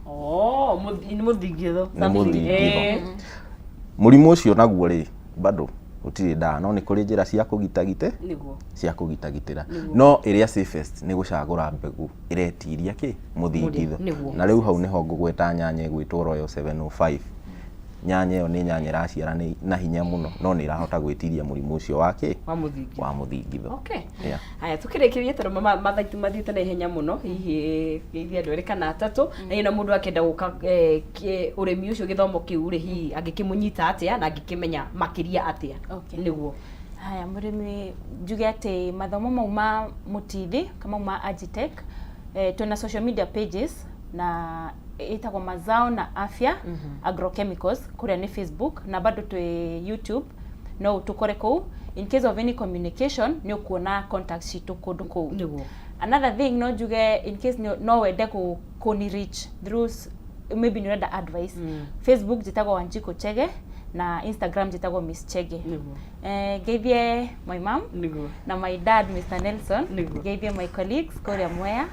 [SPEAKER 1] Oh, nĩ mũthingitho.
[SPEAKER 3] Nĩ mũthingitho. Mũrimũ ũcio naguo rĩ, bado gũtirĩ ndawa, no nĩ kũrĩ njĩra cia kũgitagite cia kũgitagitĩra. No ĩrĩa safest nĩ gũcagũra mbegũ ĩretiria kĩ mũthingitho. Na rĩu hau nĩho ngũgweta nyanya ĩgwĩtwo Royal 705. Nyanya ĩyo nĩ nyanya ĩraciara na hinya mũno, no nĩ ĩrahota gwĩtiria mũrimũ ũcio wa kĩ
[SPEAKER 1] Wa mũthingitho.
[SPEAKER 3] Wa mũthingitho. Yeah.
[SPEAKER 1] Haya, tukĩrĩkĩrie, tondũ mathaitũ mathiĩte na ihenya mũno, hihi geithia andũ erĩ kana atatũ, na ĩno mũndũ akĩenda gũka ũrĩmi ũcio, gĩthomo kĩu rĩ, hihi angĩkĩmũnyita atĩa na angĩkĩmenya makĩria atĩa?
[SPEAKER 2] Haya, mũrĩmi, njuge atĩ mathomo mau ma Mũtithi, mau ma Agitech, twĩna social media pages na ĩtagwo Mazao na Afya Agrochemicals, kũrĩa nĩ Facebook, na bado twĩ YouTube, no ũtũkore kũu. In case of any communication, nĩ ũkuona contacts citũ kũndũ kũu. Another thing no njuge, in case no wende kũni reach through maybe nĩ ũrenda advice, Facebook njĩtagwo Wanjikũ Chege na Instagram njĩtagwo Miss Chege. Ngeithie my mom na my dad, Mr Nelson. Ngeithie my colleagues kũrĩa Mwea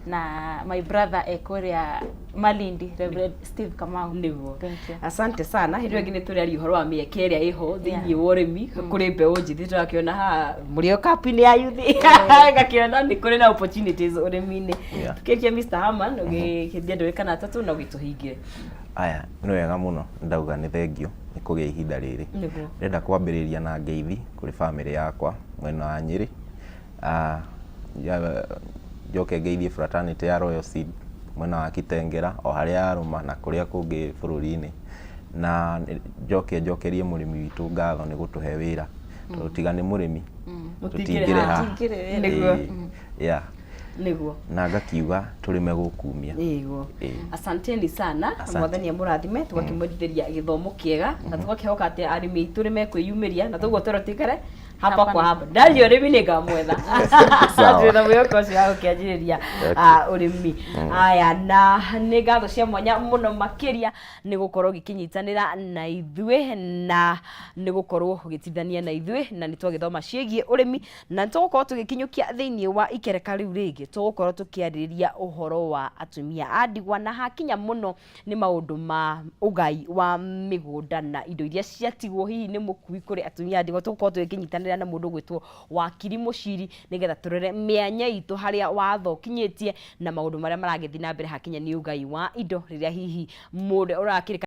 [SPEAKER 2] na my brother e kũrĩa Malindi, Reverend Steve Kamau. Thank you.
[SPEAKER 1] Asante sana. Hĩndĩ ĩyo ĩngĩ nĩ tũrĩaria ũhoro wa mĩeke ĩrĩa ĩho thĩinĩ wa ũrĩmi kũrĩ mbeũ njĩthĩ. Tũrakĩona haha mũrĩ o kapu-inĩ ya youth, ngakĩona nĩ kũrĩ na opportunities ũrĩmi-inĩ. Tukĩrĩkia, Mr Haman, ũgĩkĩria andũ erĩ kana atatũ na ũgĩtũhingĩre.
[SPEAKER 3] Aya, nĩ wega mũno. Ndauga nĩ thengio nĩ kũgĩa ihinda rĩrĩ. Ndĩrenda kwambĩrĩria na ngeithi kũrĩ bamĩrĩ yakwa mwena wa Nyĩrĩ. Njoke ngeithie fraternity ya Royal Seed. Mwena wa Kitengela o harĩa arũma na kũrĩa kũngĩ bũrũri-inĩ. Na njoke njokerie mũrĩmi witũ ngatho nĩ gũtũhe wĩra, tondũ tiga nĩ mũrĩmi
[SPEAKER 1] Mũtingĩrĩ haha.
[SPEAKER 3] tũtingĩrĩ haha.
[SPEAKER 1] Mũtingĩrĩ wĩra. Nĩguo.
[SPEAKER 3] Ĩĩ, yeah.
[SPEAKER 1] Nĩguo.
[SPEAKER 3] Na ngakiuga tũrĩme gũkumia.
[SPEAKER 1] Ĩguo.
[SPEAKER 3] Ĩĩ.
[SPEAKER 1] Asanteni sana.
[SPEAKER 3] Asante.
[SPEAKER 1] Mwathani amũrathime, tũgakĩmwendithĩria gĩthomo kĩega na tũgakĩhoka atĩ arĩmi aitũ nĩ mekwĩyumĩria na tũguo twerwo tuikare hapa kwa hapa. Ndathiĩ ũrĩmi nĩ ngamwetha.
[SPEAKER 3] Sawa.
[SPEAKER 1] Twĩna mwĩhoko ũcio wa gũkĩanjĩrĩria ũrĩmi. Aya, na nĩ ngatho cia mwanya mũno makĩria nĩ gũkorwo ũgĩkĩnyitanĩra na ithuĩ na nĩ gũkorwo ũgĩtithania na ithuĩ, na nĩ twagĩthoma ciĩgiĩ ũrĩmi na nĩ tũgũkorwo tũgĩkinyũkia thĩinĩ wa ikereka rĩu rĩngĩ. Tũgũkorwo tũkĩarĩrĩria ũhoro wa atumia a ndigwa na hakinya mũno nĩ maũndũ ma ũgai wa mĩgũnda na indo iria ciatigwo hihi nĩ mũkui kũrĩ atumia a ndigwa. Tũgũkorwo tũgĩkĩnyitanĩra na mũndũ ũgwĩtwo Wakiri Mũciri nĩgetha tũrore mĩanya itũ harĩa watho ũkinyĩtie na maũndũ marĩa maragĩthiĩ na mbere hakinya nĩ ũgai wa indo rĩrĩa hihi mũndũ ũrakĩrĩka.